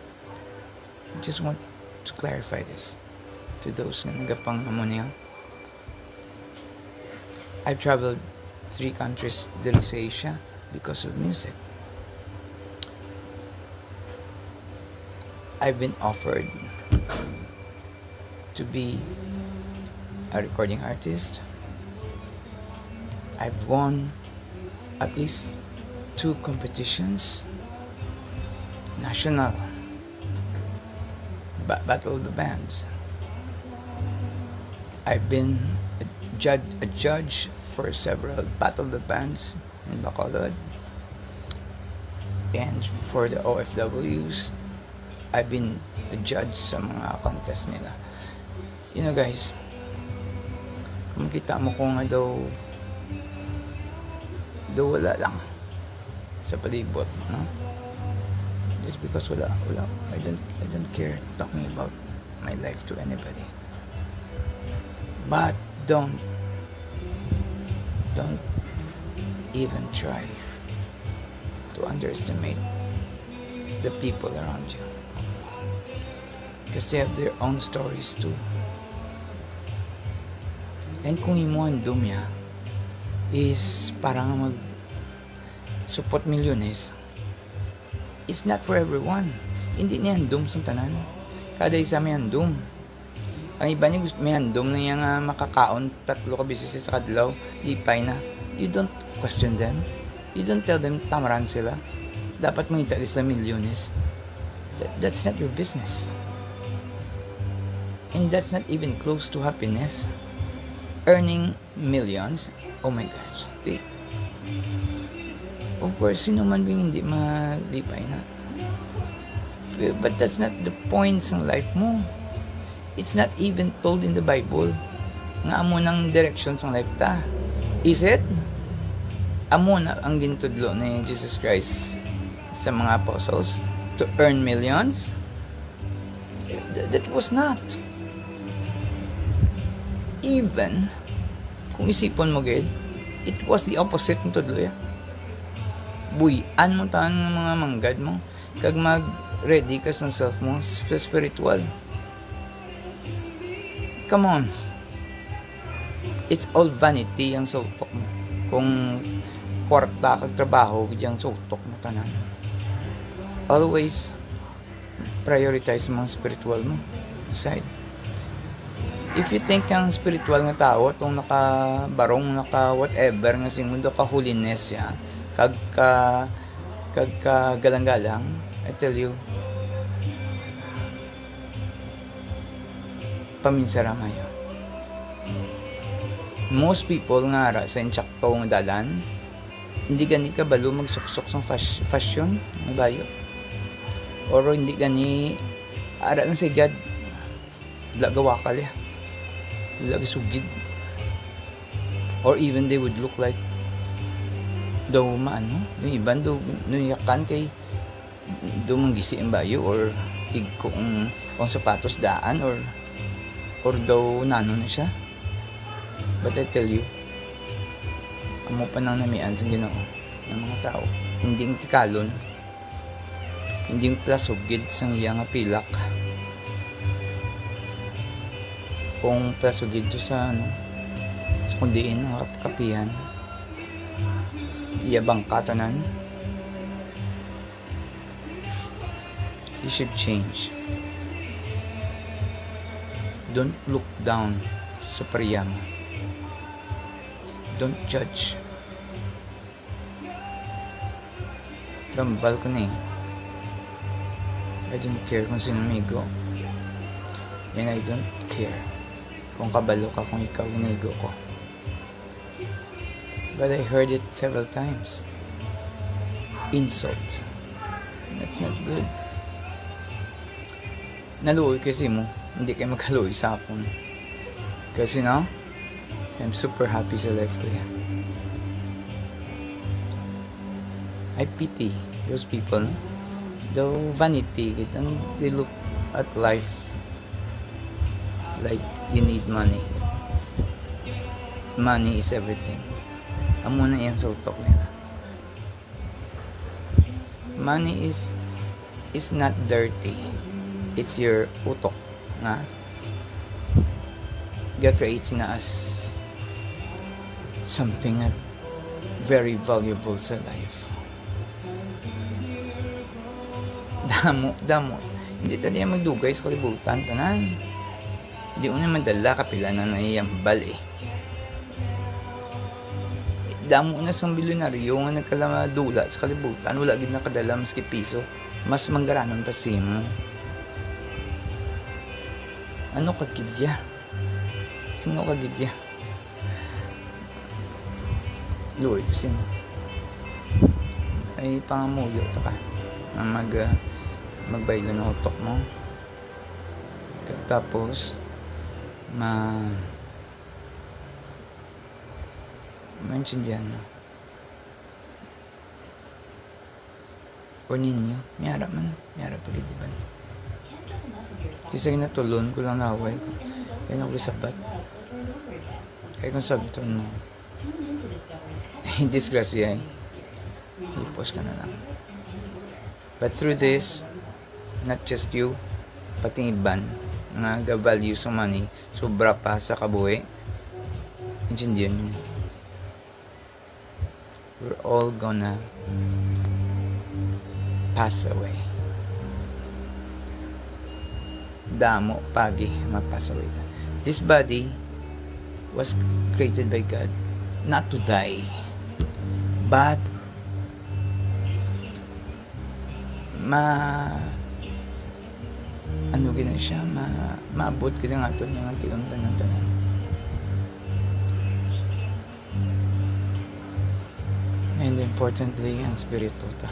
just want to clarify this to those nga nagapang-, amo niya. I've traveled three countries diri sa Asia because of music. I've been offered to be a recording artist. I've won at least two competitions, national, ba-, Battle of the Bands. I've been a judge, a judge for several Battle of the Bands in Bacolod. And for the O F Ws, I've been a judge sa mga contest nila. You know, guys, kung makita mo ko nga daw, daw wala lang sa palibot, no? Just because wala, wala. I don't, I don't care talking about my life to anybody. But don't, don't even try to underestimate the people around you. 'Cause they have their own stories too. And kung imo handom ya is para nga mag supot milyones, it's not for everyone. Hindi ni handom sang tanan. Kada isa may handom. Ang iba niya gusto, may handom na niya nga makakaon tatlo ka beses sa kadlaw, lipay na. You don't question them. You don't tell them tamaran sila. Dapat mangita di sila milyones. That, that's not your business. And that's not even close to happiness. Earning millions, oh my gosh. Di, of course, sino man bing hindi malipay na. But that's not the point sang life mo. It's not even told in the Bible nga amo nang direksyon sang life ta. Is it? Amo na ang gintudlo ni Jesus Christ sa mga apostles to earn millions? Th-, that was not. Even kung isipon mo gid, it was the opposite ng tudlo ya. Buy-an mo tanan nga mga manggad mo, kag mag-ready ka sa self mo sa spiritual. Come on. It's all vanity ang sa utok mo. Kung kwarta kag trabaho, gid ang sa utok mo tanan. Always prioritize mo ang spiritual mo. Aside. If you think ang spiritual nga tawo, itong nakabarong, naka-whatever nga sing mundo, ka-holiness ya, kag ka, kag ka galang-galang, I tell you, paminsara mayo. Most people nga ara sa insakto nga dalan, hindi gani kabalo magsuksok sang fas-, fashion nga bayo. Or hindi gani, ara lang sa igad, wala gawakal ya. Wala gisugid. Or even they would look like daw maano, yung iban daw, yung yakan kay daw manggisi ang bayo or ig-, kung, kung sapatos daan or, or daw nano na siya. But I tell you, amo pa nang namian sa Ginoo ng mga tao. Hindi tikalon, hindi plasugid sang iya nga pilak. Kung plasugid to sa, ano, sa kundiin ang kap-, kapihan, iya bangka tanan. You should change. Don't look down sa pariyang. Don't judge. Tambal ko ni. I don't care kung sino migo. And I don't care kung kabalo ka kung ikaw ang naigo ko. But I heard it several times. Insults. That's not good. Naluoy kasi mo, hindi kayo magkaluoy sa akon. Kasi, no? So, I'm super happy sa life ko yan. I pity those people, no? Though vanity, and they look at life like you need money. Money is everything. Amo na yan sa utok nila. Money is, is not dirty. It's your utok nga ga-create na as something that very valuable sa life. Damo, damo. Hindi ta niya magdugay sa kalibutan, tanan. Di mo na madala, kapila na naiambal eh. Damo na sang milyonaryo nga nagkalamadula sa kalibutan, wala gid nakadala maski piso. Mas manggaranon pa simo. Ano ka gid ya? Sino ka gid ya? Luoy ko simo. Ay, pangamuyo ta ka. Nga mag, ah, magbaylo ng utok mo. Tapos, ma-, maintindihan mo. O ninyo, miyara man, miyara pa gid iban. Kisa ginatulon ko lang naway ko. Kaya na ko sabat. Kaya kung sabton mo, disgrasya eh. Hipos ka na lang. But through this, not just you, pati iban nga ga-value sa money, sobra pa sa kabuhi. Intindihan mo. We're all gonna pass away. Damo pagi ma-pass away. This body was created by God not to die, but ma-, ano gina siya, ma-, maabot gina nga ato niya nga tion tanan-tanan. And importantly, ang spirito ta.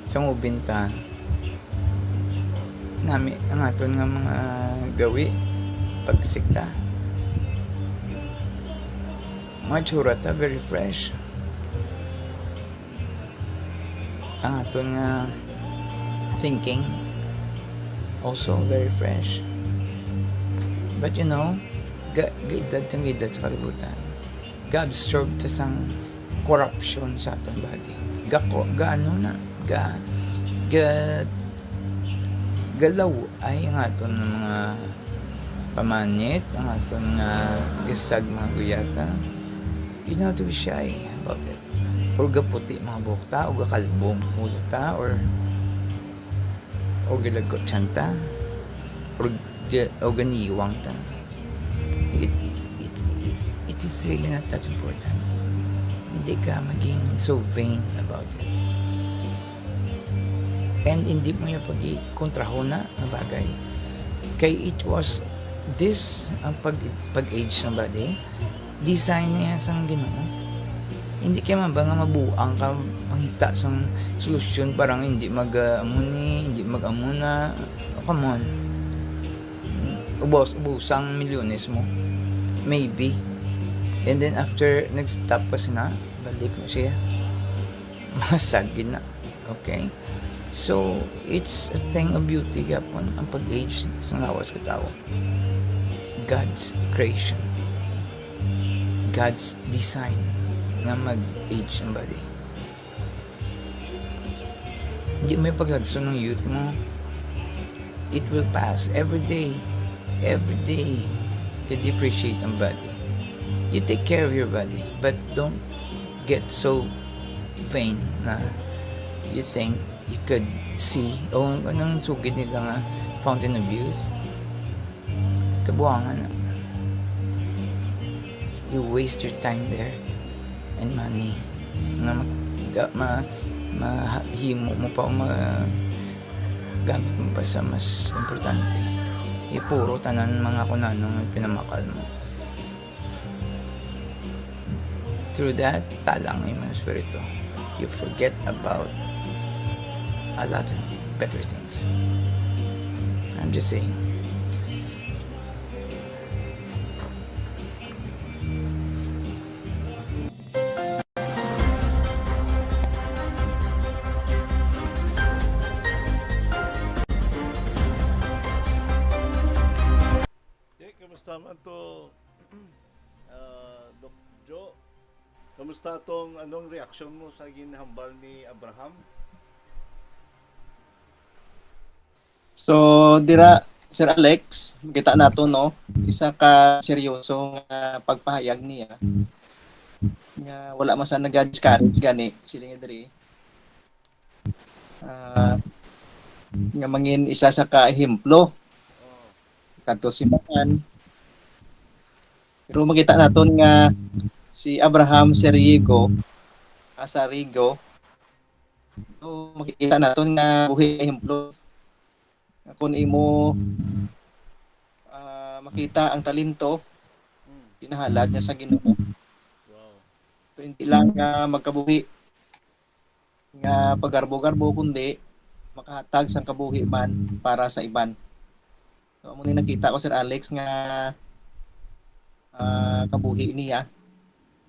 Sa mubin ta, nami ang aton nga mga gawi, pagsikta. Mga tsura ta, very fresh. Ang aton nga thinking, also very fresh. But you know, ga-, gaedad kang gaedad sa kalibutan. Ga-absorb ta sang corruption sa aton body. Ga-, ga-, ano na, ga-, ga-, galaw-ay ang aton mga pamanit, ang aton nga gisag mga guyata. You don't have to be shy about it. Or gaputi mga buhok ta, o gakalbo ang ulo ta, or, or galagot siyan ta, or ga-, o ganiwang ta. It, it, it, it is really not that important. Hindi ka maging so vain about it. And hindi mo yung pag-ikontrahon na nga bagay. Kay it was this, ang pag, pag-age ng body, design niya sa Ginoo. Hindi kay man ba nga mabuang ka mangita sang solusyon, parang hindi mag, ah, amo ni, hindi mag-amo na. Oh, come on. Ubos, ubos ang milyones mo. Maybe. And then after, nag-stop ka sina, balik na siya. Masagin na. Okay? So, it's a thing of beauty gyapon ang pag-age sa lawas ka tawo. God's creation. God's design nga mag-age ang body. Hindi mo yung paglagso ng youth mo. It will pass. Every day. Every day. Ka-depreciate ang body. You take care of your body, but don't get so vain na you think you could see, o anong sugid nila nga fountain of youth? Kabuangan na. You waste your time there and money. Nga mag-, ga-, ma-, mahimo mo pa o ma-, gamit mo pa sa mas importante. Eh, puro tanan mga kunanong pinamakal mo. Through that, talang imong espiritu. You forget about a lot of better things. I'm just saying. Okay, kamusta man to, ah, Doc Jo? Kamusta tong, anong reaksyon mo sa ginhambal ni Abraham? So, dira, Sir Alex, kita nato, no, isa ka seryoso nga pagpahayag niya nga wala man sa naga-discourage gani, siling niya diri. Ah, nga mangin isa sa ka ehemplo kadto simbahan. Pero makita naton nga si Abraham Sariego, ah, Sarigo, so, makikita naton nga buhi ehemplo nga kung imo, ah, makita ang talento, Mm. ginahalad niya sa Ginoo. Wow. So, hindi lang nga magkabuhi nga pagarbo-garbo, kundi makahatag sang kabuhi man para sa iban. So, amo ni nakita ko, Sir Alex, nga, ah, kabuhi niya.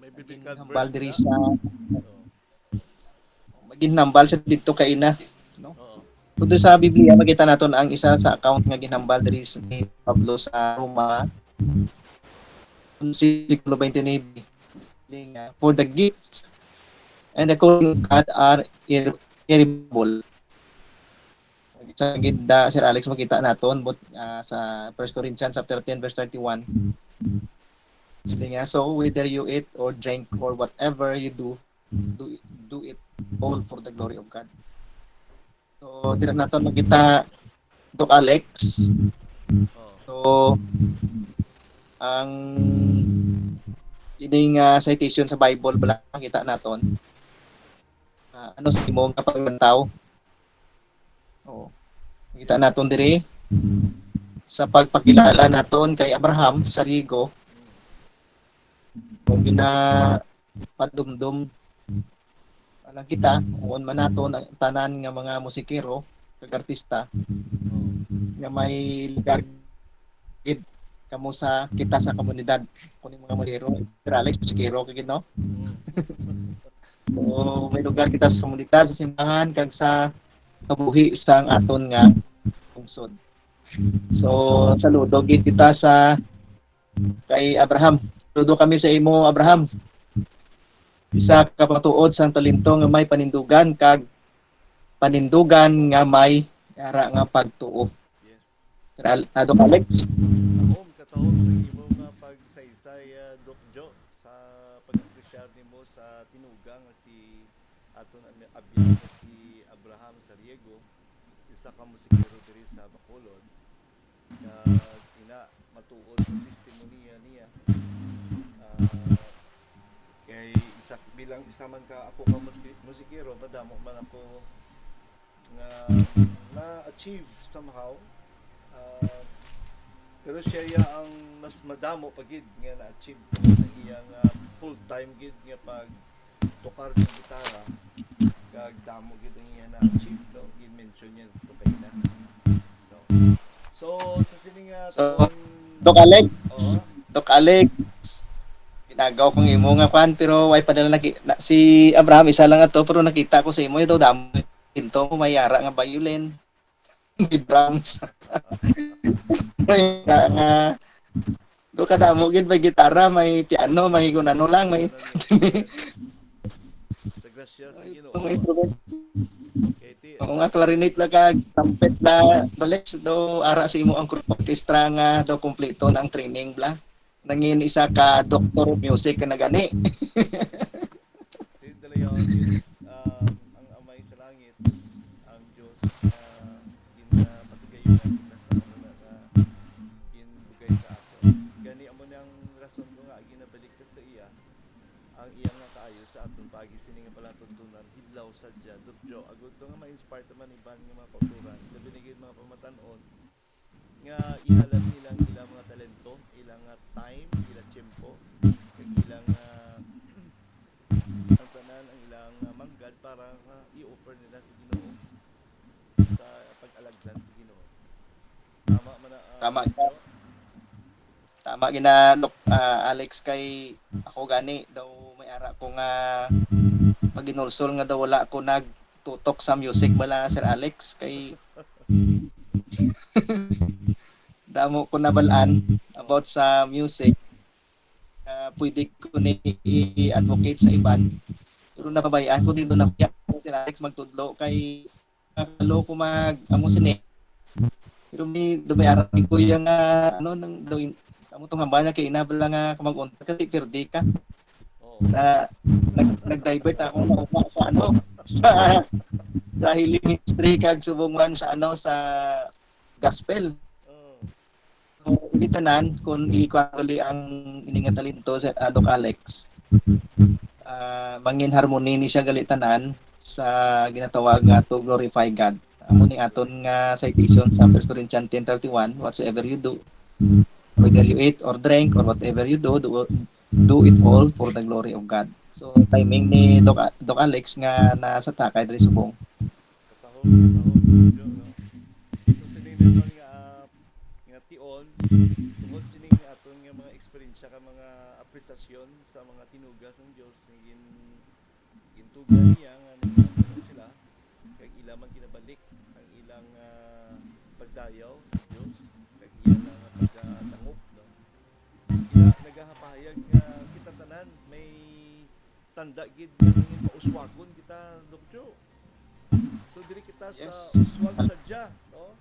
May biblical Ginhambal verse diri na? Sa, Oo. ginhambal siya dito kay ina, no? Oo. Kung sa Biblia, makita naton ang isa sa account nga ginhambal diri sa, ni Pablo sa Roma, sa bersikulo twenty-nine. Nga, "For the gifts and the calling of God are ir-, irrevocable." Sa gid, ah, Sir Alex, makita naton but, ah, sa First Corinthians chapter ten, verse thirty-one. Sige nga, "So whether you eat or drink or whatever you do, do it, do it all for the glory of God." So, dira naton makita, Doc Alex. Oo. So, ang ining, ah, citation sa Bible, bala makita naton. Ah, ano sa imo nga paglantaw? Oo. Makita naton diri sa pagpakilala naton kay Abraham Sarigo. Kung ginapadumdom lang kita, kung man naton ang tanan nga mga musikero kag artista nga may lugar gid kamo sa kita sa komunidad. Kung yung mga musikero, Sir Alex, musikero ka gid, no? Mm. So, may lugar kita sa komunidad, sa simbahan, kag sa kabuhi sang aton nga lungsod. So, saludo gid kita sa kay Abraham. Saludo kami sa imo, Abraham. Isa ka matuod sang talento nga may panindugan kag panindugan nga may ara nga pagtuo. Yes. Sir Al-, ah, Doc Alex. Tahom, katahom sa imo nga pagsaysay, ah, Doc Jo, sa pag-apresyar nimo sa tinuga nga si aton ami-, abyan nga si Abraham Sariego, isa ka musikero diri sa Bacolod. Kag ina, matuod ang testimonya niya. Ah, kay isa, bilang isa man ka ako ka musiki-, musikero, madamo man ako nga na-achieve somehow. Ah, pero siya ya ang mas madamo pa gid nga na-achieve sa iyang, ah, full-time gid nga pag Tokar sa gitara, kag damo gid ang iya na-achieve, no? Gin-mention niya to kaina, no? So, sa sini nga So, atong Doc Alex, Oo. Doc Alex, ginagaw kong imo nga kwan, pero way pa nila naki, na, si Abraham, isa lang ato, pero nakita ko sa imo, ito, damo, pinto mo, may ara nga violin, may drums, may ara nga, do kadamo gid, may gitara, may piano, may kung ano lang, may Sa grasya sa Ginoo. Itong instrument. Kay ti Oo nga, clarinet la kag trumpet la, Dolex, do ara sa imo ang orchestra nga do kompleto na ang training bla. Nangin isa ka doctor of music ka na gani. Ti dalayawon gid, ah, ang Amay sa langit, ang Dios nga ginapatigayon kita sa amo na nga ginbugay sa aton. Gani amo ni ang rason ko nga ginabalik ta sa iya ang iya nga kaayo sa aton paagi sini nga palatuntunan, hidlaw sadya, Doc Joe, agud to nga ma-inspire ta man iban nga mga kautoran, labi na gid mga pamatan-on nga ihalad nila ang ilang mga talento, ilang nga time, ilang tiyempo, kag ilang ah, ang tanan ang ilang ah, manggad para nga i-offer nila sa Ginoo sa pag-alagdan sa Ginoo. Tama man na, ah, Tama. Doc Joe? Tama gina, Doc, ah, Alex, kay ako gani daw may ara ko nga paginulsol nga daw wala ko nagtutok sa music bala, Sir Alex, kay damo ko nabal-an about sa music. Ah, pwede ko ni i-advocate sa iban. Pero napabayaan ko din doon ako, Sir Alex, magtudlo kay nakalo ko mag amo sini. Pero may dumay arang ko yung ah, ano nang daw in- amo tong hambal niya kay inabla nga kung mag-unta kasi pirdi ka. Oo. Na nag, nag-divert ako na sa ano sa sa healing ministry kag subong man sa ano sa gospel. Oo. So, ini tanan, kung ikuan gali ang ini nga talento sa ah, Doc Alex, ah, mangin harmony ni siya gali tanan sa ginatawag nga to glorify God. Amo ni aton nga citation sa First Corinthians ten thirty-one, "Whatsoever you do, whether you eat or drink or whatever you do, do, do it all for the glory of God." So, timing ni Doc, Doc Alex nga nasa takay diri subong. Katahom, katahom, Doc Joe, no? So, sa sini naman nga, ah, nga tion, tungod sini nga aton nga mga eksperyensya ka mga apresasyon sa mga tinuga sang Dios nga gin gintuga niya nga nagpamati sila kag ila man ginabalik ang ilang ah, pagdayaw sa Dios kag iya na nga pagdangop, no? Ila nagahapahayag nga kita tanan may tanda gid nga nangin mauswagon kita, Doc Joe. So diri kita sa Yes. Uswag sadya, no?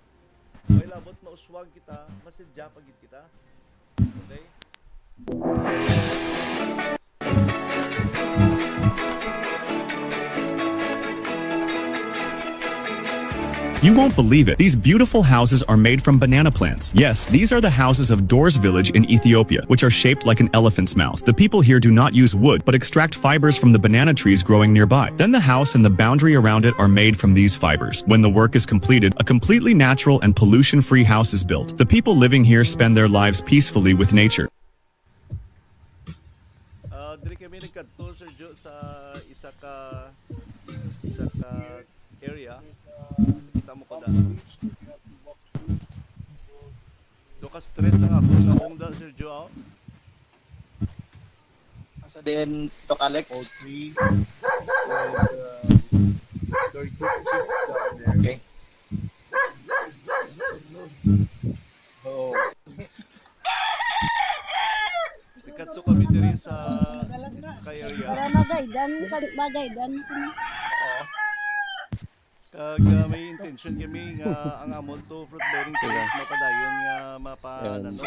May labot mauswag kita, masadya pa gid kita. Okay? You won't believe it. These beautiful houses are made from banana plants. Yes, these are the houses of Dors village in Ethiopia, which are shaped like an elephant's mouth. The people here do not use wood, but extract fibers from the banana trees growing nearby. Then the house and the boundary around it are made from these fibers. When the work is completed, a completely natural and pollution-free house is built. The people living here spend their lives peacefully with nature. Ah, diri kami nagkadto, Sir Joe, sa isa ka isa ka area. Kita mo ko da. Duka stress ang ako nga ungda, Sir Joe, oh. Asa din, Doc Alex? O three with uh, thirty-six down there. Okay. Oh, Nagkadto kami diri sa isa ka area. Para magaydan, kag magaydan. Kag ah, may intention kami nga ang amon to fruit bearing trees mapadayon nga mapa And ano.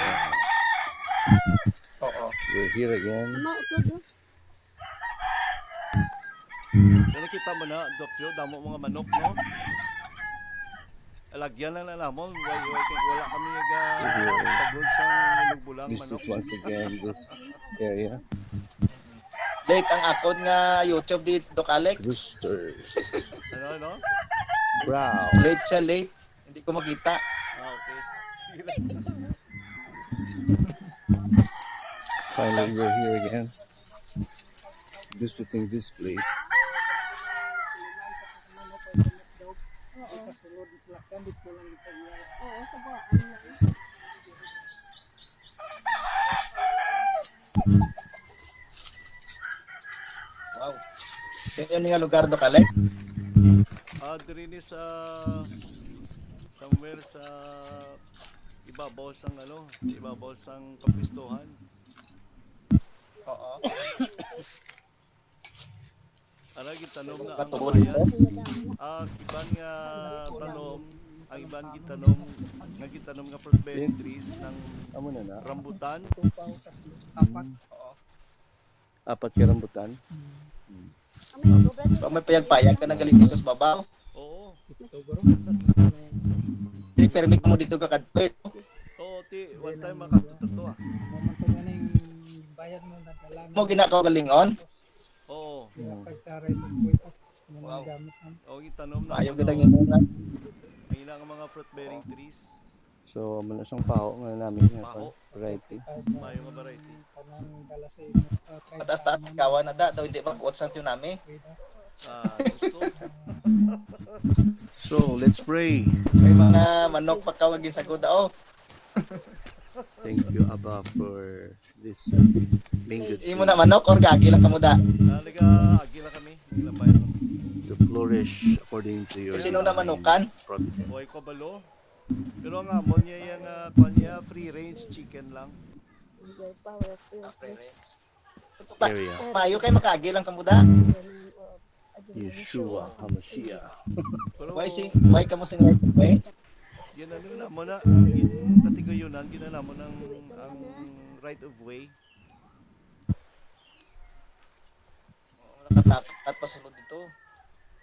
Oo. We're here again. Ama, ito do. Kaya nakita mo na, Doc Joe, damo mga manok, no? Alagyan lang na namon. Wala, wala, wala kami naga pagod sa bulog-bulang This is manok. Once again this area. Late ang akon nga YouTube di Doc Alex. Roosters. Ano, ano? Brown. Late siya, late. Hindi ko makita. Ah, okay. Sige lang. Finally, we're here again. visiting this place. Oo. Oo, sa ba? Ano na? Wow. Sa inyo nga lugar do, Kale? Ah, diri ni sa somewhere sa ibabaw sang ano, ibabaw sang kapistohan. Oo. Ara gitanom na ang Katungod kapayas. Ah, iban nga tanom, ang iban gitanom nga gitanom nga fruit bearing trees ng Amo na na. Rambutan. Apat. Apat ka rambutan. Ba may payag-payag ka na galing dito sa babaw? Oo. Ito, bro. Di permit mo dito ka kadto. Oo, ti, one time makatuto to ah. Amo man to nga ning bayad mo, nadala na. Mo ginakaw galingon? Oo. Pinapagsaray mo po ito. Ano Wow. Ang gamit mo? O, gitanom na Maayo ano, kita nga mga ang ila nga mga fruit bearing trees. So, amo na sang paho nga namin nga Paho. variety. At, Maayo nga variety. Kanang dala sa inyo. Uh, Mataas-taas kawa na da, daw hindi magkuot sang tsunami. Ah, gusto. So, let's pray. May mga manok pa ka nga ginsagod, oh. Thank you, Abba, for this uh, mango Imo na manok or gagi lang kamo da? Ah, naga-agi lang kami. Nagilabay lang kami. to flourish according to your Sino na divine manukan? providence. Buhay ko balo. Pero ang amon niya yung uh, kwan niya, free range chicken lang. Your power fills this Area. Maayo kay makaagi lang kamo da. room of Yeshua HaMashiach. Pero Why si, why kamo sing right way? Yan ano na mo na, ang in- katigayunan, ginana mo ng ang right of way. Nakatakot at pasulod dito.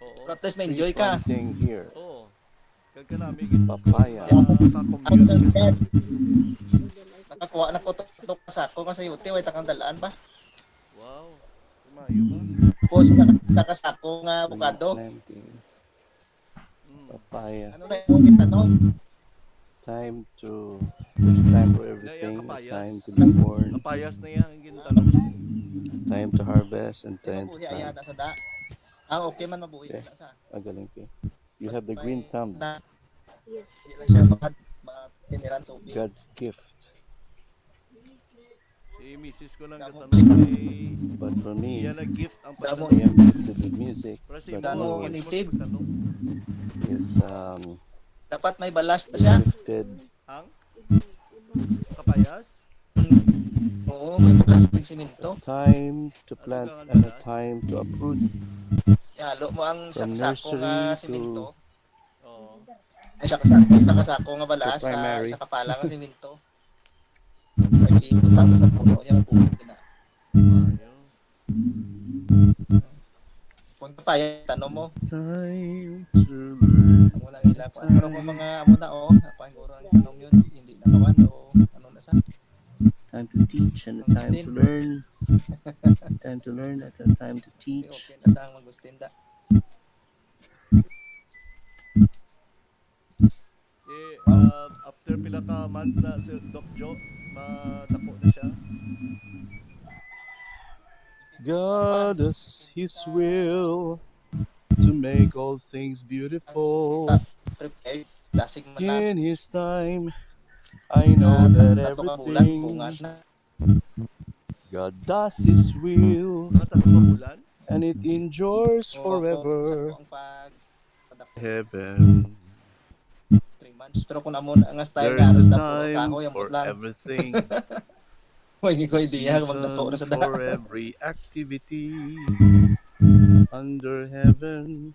Oo. Pero at least may enjoy ka. Planting here. Oo. Kag kanami gid Papaya. sa commute. Nakakuha na ko to, to sa ako nga sayote, way takang dalaan ba? Wow. Maayo ba? Tapos naka- nakasako nga avocado. Planting. Mm. Papaya. Ano na yung itanom? Time to, it's time for everything. Kapayas. Time to be born. Kapayas na yan ang gintanom. Time to harvest and time to Mabuhi ayan plant. Na sa da. Ah, okay man mabuhi Okay. Na sa. Magaling ka. You have the green thumb. Na, Yes. Di lang siya mga, mga tiniran tubig. God's gift. Si misis ko lang Damo. Katanong kay But for me, iya na gift ang Damo. I am gifted with music. Pero si But Damo mo, Lord native. Katanong. Is um, Dapat may balas na siya. Gifted. Ang kapayas? Oo, may balas ng simento. Time to plant and a time to uproot. Yalo mo ang From sakasako nga nursery simento. to Oo. Ay, sakasako, sakasako nga balas To primary. Sa, sa kapala nga simento. Lagi, butang sa puno niya, mabuhay na. Maayo. Kung kapaya, tanong mo. Time to learn. Amo lang ila ko. Pero kung mga amo na, oh, nakuha ko ang tanong yun, hindi na kawan, o ano na sa. Time to teach and a time to learn. Time to learn and a time to Okay, teach. Okay na sa ang magustinda. Eh, uh, after pila ka months na si Doc Joe, madako na siya. God does His will to make all things beautiful. Prepared. Lasing man na. In His time, I know that Tatlo ka bulan, everything bunga na. God does His will, Mga tatlo ka bulan? And it endures Oo, forever. Sa ang pag Heaven. Three months. Pero kung amo na nga style There's na, a alas na time kahoy, ang for lang. Everything. May hindi ko idea kung Season magdapo na sa for daan. Every activity under heaven.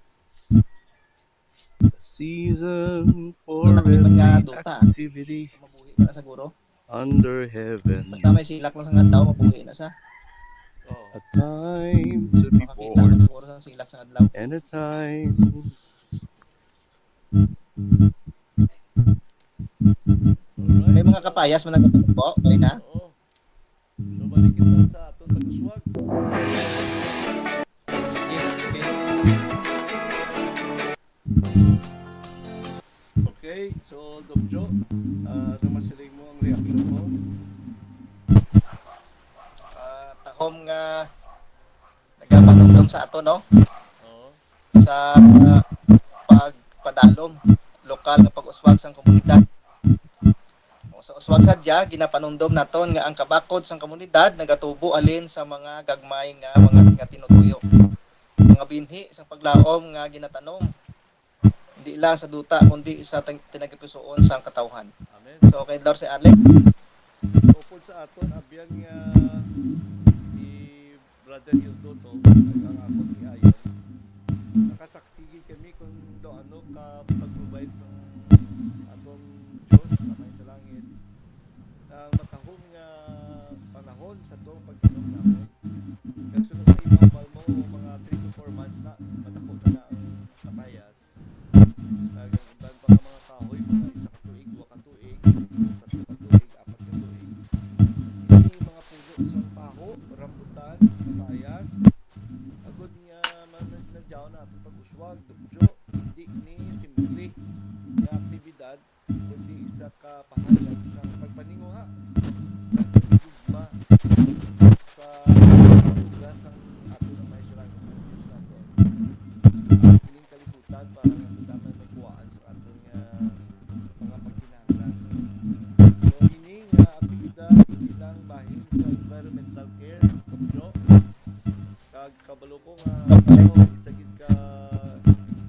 Season for Wala naman nga every duta. Activity Mabuhi na siguro. Under heaven. Basta may silak lang sa nga tao, mabuhi na sa. Oo. A time to be Makakita mo born siguro sa silak sa adlaw. and a time. May mga kapayas man nagtubo, okay na? Oo. So, balik kita sa atong pag-uswag. Sige, sige. Okay, so Doc Joe, uh, ano masiling mo ang reaction mo? Ah, tahom nga Nagapanumdom sa ato, no? Oo. Sa pagpadalom, lokal nga pag-uswag sang komunidad. O, sa uswag sadya, ginapanumdom naton nga ang kabakod sang komunidad nagatubo halin sa mga gagmay nga mga nga tinutuyo, mga binhi sang paglaom nga ginatanom, hindi lang sa duta kundi sa tag-, tinagipusoon sang katawhan. Amen. So, kay Lord si Alex. Upod sa aton, abyan nga si Brother Hildo to, kag ang akon ni Ayon, nakasaksi gid kami kung daw ano ka pag-provide sang atong Dios, Amay sa langit, ang matahom nga panahon sa atong pag-inom naton. Kag sunod sa ibabaw mo, mga three to four months na, madako na na ang kapayas. Kag ang iban pa nga mga kahoy, mga isa ka tuig, dua ka tuig, tatlo ka tuig, apat ka tuig. Ini mga puno sang paho, rambutan, kapayas, agod nga man sila daw na atong pag-uswag, dukjo, di ni simple nga aktibidad, kundi isa ka pahayag sang pagpaninguha, pagpanigugma sa pagtuga sang aton Amay sa langit nga Dios naton. Ang ining kalibutan para nga kita man magkuhaan sa aton nga mga pagkinahanglan. So, ini nga aktibidad hindi lang bahin sa environmental care, no? Kag kabalo ko nga ikaw isa gid ka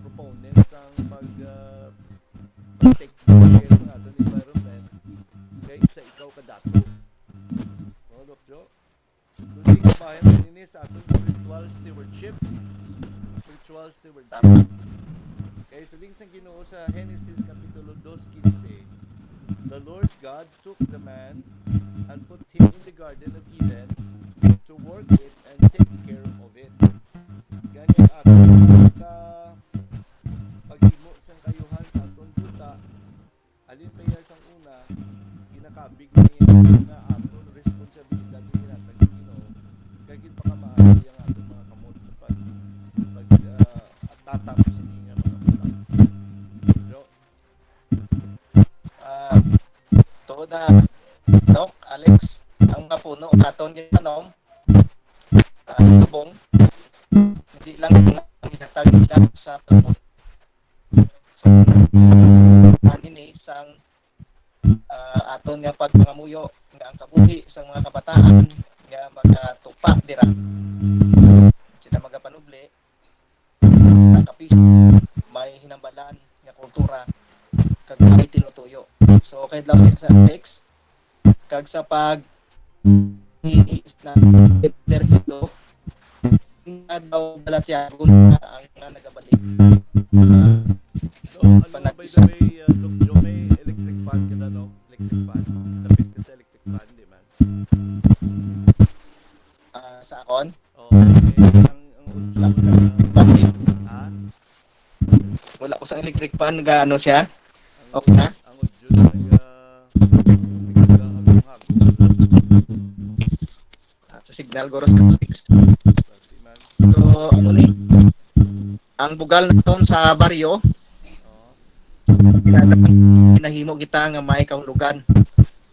proponent sang pag, ah, protect care sa aton environment kaysa ikaw ka dato. No, Doc Joe? Kundi kabahin man ini sa aton spiritual stewardship. Spiritual stewardship. Kay siling sang Ginoo sa Genesis Kapitulo dos quince, "The Lord God took the man and put him in the Garden of Eden to work it and take care of it." Gani ang aton ka paghimo sang kaayuhan sa aton duta, halin pa iya sang una, ginakabig niya nga aton responsibilidad nga ginhatag sa Ginoo, kag ginpakamaayo iya ang aton mga kamot sa pag, pag, ah, tatap sini nga mga butang. Bro. Ah, tuod na, Doc, Alex, ang mga puno nga aton gitanom, ah, subong, hindi lang ginhatag nila sa pagkaon. So, ang ini sang, ah, aton nga pagpangamuyo nga ang kabuhi sang mga kabataan nga magatupa dira. Sila magapanubli, nakapis, may hinambalan nga kultura, kag may tinutuyo. So, kay Dlaw sa Alex, kag sa pag i-, i-, na Peter Hildo, nga daw Balatiagon na ang nga nagabalik. So, ano, by the Panagbisan. Way, uh, Doc Joe, may electric fan ka na, no? Electric fan. Dapit ka sa electric fan, di man? Ah, sa akon? Oo, eh, ang, ang audio Lang sa na, fan. Ha? Wala ko sa electric fan, nag-ano siya? Ang Okay na? Ang audio na nag-, ah, naghagahagong-hagong. Ah, sa signal, guro, sa fix. Klase man. So, ano ni? Ang bugal naton sa baryo, Oo. Kinahanglan, ginahimo kita nga may kahulugan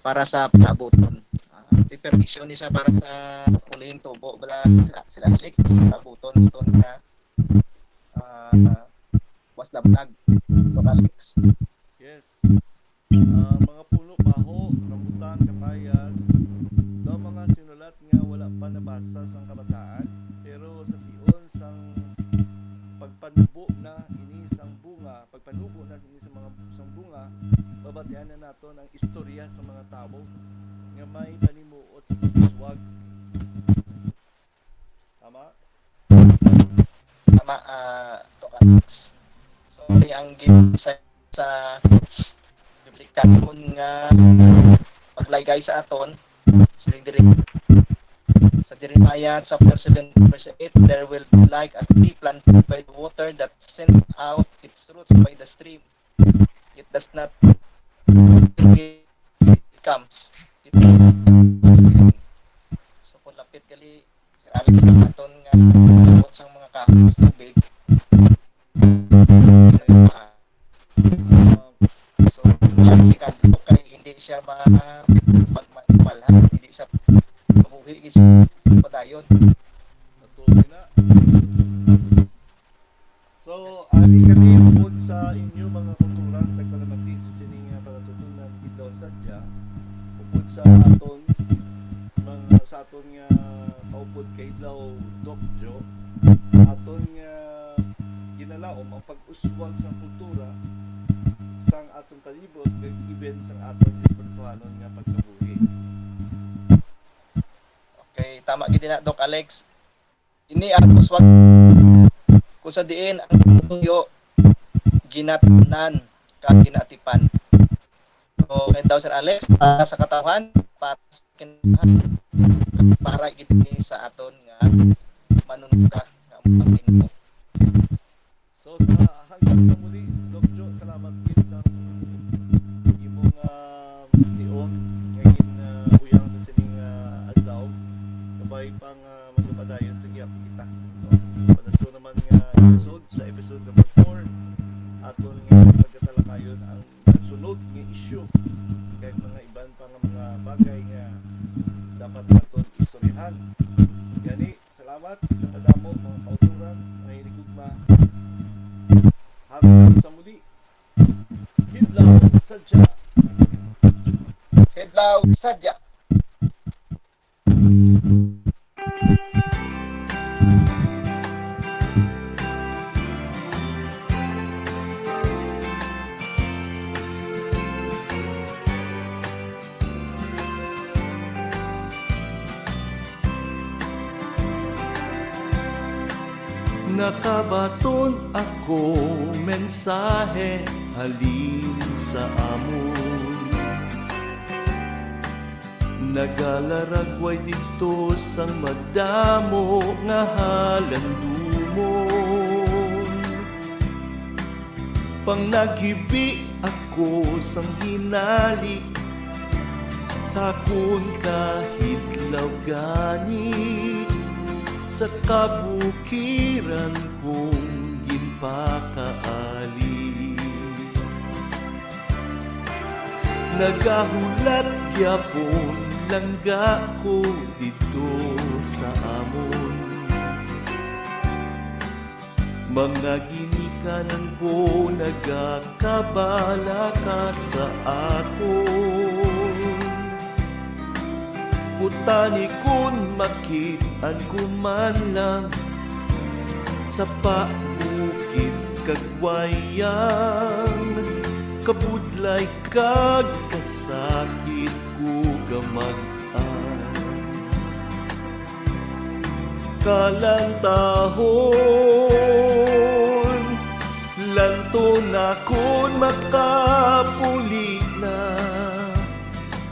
para sa palabuton. Ah, may permisyon ni sa para sa ulihing tubo, bala, sila, sila, Alex, palabuton, ito nga, ah, was the vlog, Doc Alex. Yes. Ah, mga puno, paho, rambutan, kapayas, daw mga sinulat nga wala pa nabasa sang kabataan, pero sa tion sang pagpanubo na ini sang bunga, pagpanubo na ini sa mga, sang bunga, babatian na naton ang istorya sa mga tawo nga may panimuot sa pag-uswag. Tama? Tama, ah, Doc Alex. So, di ang gin-, sa, sa biblikahon nga paglaygay sa aton, siling diri sa Jeremiah chapter seven, verse eight, "There will be like a tree planted by the water that sends out its roots by the stream. It does not, it comes. It." So, kung lapit gali, Sir Alex, ang aton nga buot sang mga kahoy sa tubig. So, mas delikado kay hindi siya ma-, mag-, ma-, malhan, hindi siya mabuhi, hindi siya padayon. Natuloy na. upod kay Adlaw, Doc Jo, aton nga ginalaom ang pag-uswag sang kultura sang aton palibot, kag even sang aton espirituhanon nga pagkabuhi. Okay, tama gid na, Doc Alex. Ini ang uswag kung sa diin ang tuyo ginatnan kag ginaatipan. So, kay daw, Sir Alex, para sa katawhan, para sa kinatahan, para gid ni sa aton nga manunta nga ang Ginoo. So, sa hanggang sa muli, Doc Jo, salamat gid sa imong, ah, tion nga gin, ah, uyang sa sining, ah, adlaw. Kabay pa nga magpadayon sa gihapon kita. So, padaso naman nga episode, sa episode number four, aton nga pagkatalakayon ang sunod nga issue, kag mga iban pa nga mga bagay nga dapat naton istoryahan. Gani, salamat sa madamo, mga kauturan, mga hinigugma. Hangtod sa muli, Hidlaw Sadya. Hidlaw Sadya. Nakabaton ako mensahe halin sa amon. Nagalaragway didto sang madamo nga halandumon. Pangnaghibi ako sang hinali sa akon kahidlaw gani sa kabukiran kong ginpakaali. Nagahulat gyapon langga ko didto sa amon. Mga ginikanan ko nagakabalaka sa akon. Utani kon makit-an ko man lang sa pabukid kag wayang, kabudlay kag kasakit ko gamag-an. Kalantahon, lanton akon makapuli na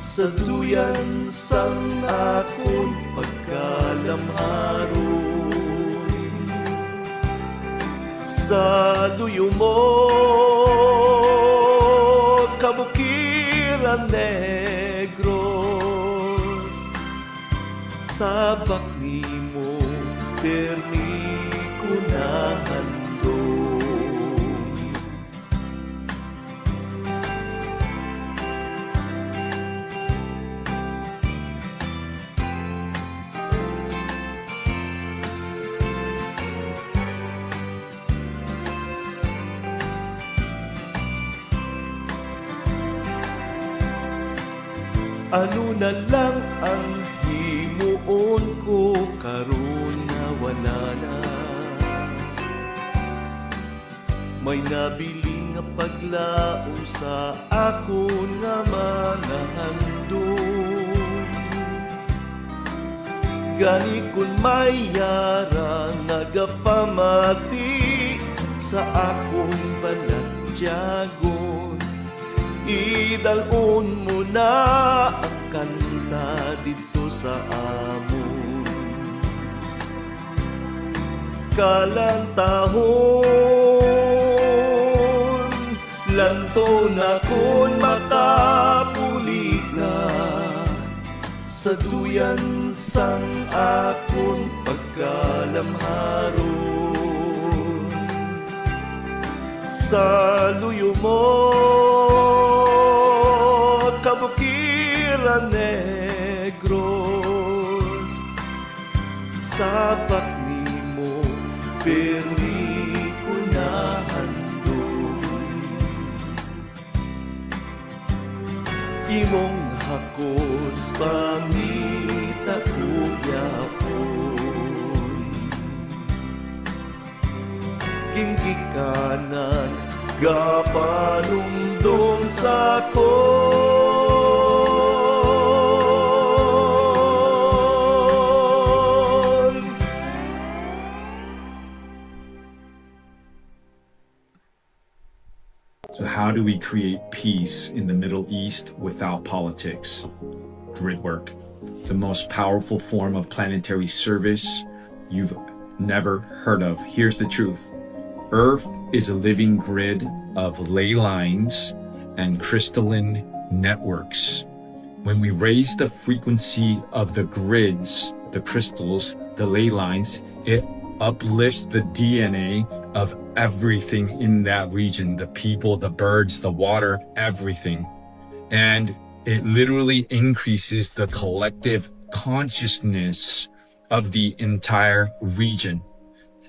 sa duyan sang akon pagkalamharon. Sa luyo mo, Kabukiran Negros, sa bak nimo, pirmi ko nahandom. Ano na lang ang himuon ko karon nga wala na? May nabilin nga paglaom sa akon nga mga handom. Gani kon may yara nagapamati sa akon balatyagon, idal-on mo na ang kanta didto sa amon. Kalantahon, lanton akon makapuli na sa duyan sang akon pagkalamharon. Sa luyo mo, Kabukiran Negros, sa bak nimo, pirmi ko nahandom. Imong hakos, pangita ko gyapon. Ginikanan, gapanumdom sa akon. So how do we create peace in the Middle East without politics? Grid work, the most powerful form of planetary service you've never heard of. Here's the truth. Earth is a living grid of ley lines and crystalline networks. When we raise the frequency of the grids, the crystals, the ley lines, it uplifts the D N A of everything in that region, the people, the birds, the water, everything. And it literally increases the collective consciousness of the entire region.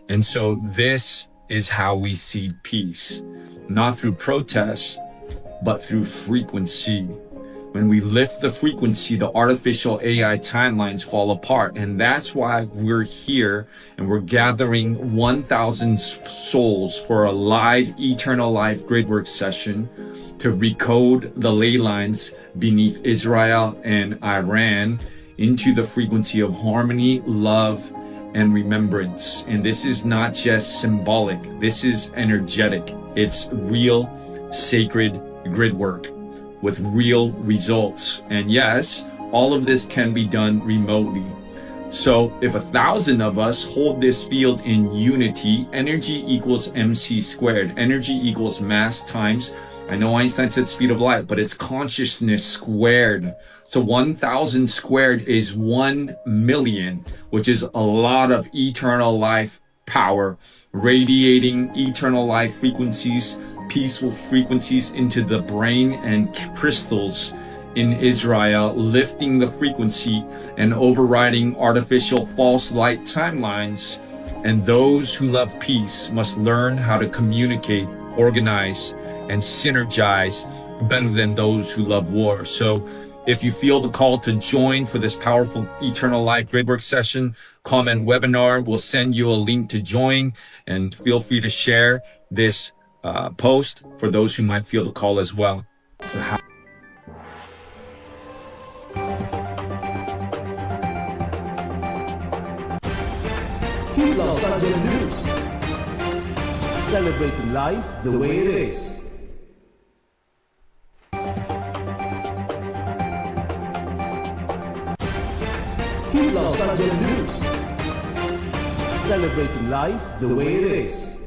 And so this is how we seed peace, not through protest, but through frequency. When we lift the frequency, the artificial A I timelines fall apart. And that's why we're here and we're gathering one thousand s-, souls for a live Eternal Life Gridwork session to recode the ley lines beneath Israel and Iran into the frequency of harmony, love, and remembrance. And this is not just symbolic, this is energetic. It's real, sacred grid work with real results. And yes, all of this can be done remotely. So if a thousand of us hold this field in unity, energy equals M C squared. Energy equals mass times, I know Einstein said speed of light, but it's consciousness squared. So one thousand squared is one million, which is a lot of eternal life power, radiating eternal life frequencies, peaceful frequencies into the brain and crystals in Israel, lifting the frequency and overriding artificial false light timelines. And those who love peace must learn how to communicate, organize, and synergize better than those who love war. So if you feel the call to join for this powerful Eternal Life Gridwork session, comment webinar. We'll send you a link to join, and feel free to share this, uh, post for those who might feel the call as well. So how Hit Los Angeles News. Celebrating life the way it is. Hit Los Angeles News. Celebrating life the way it is.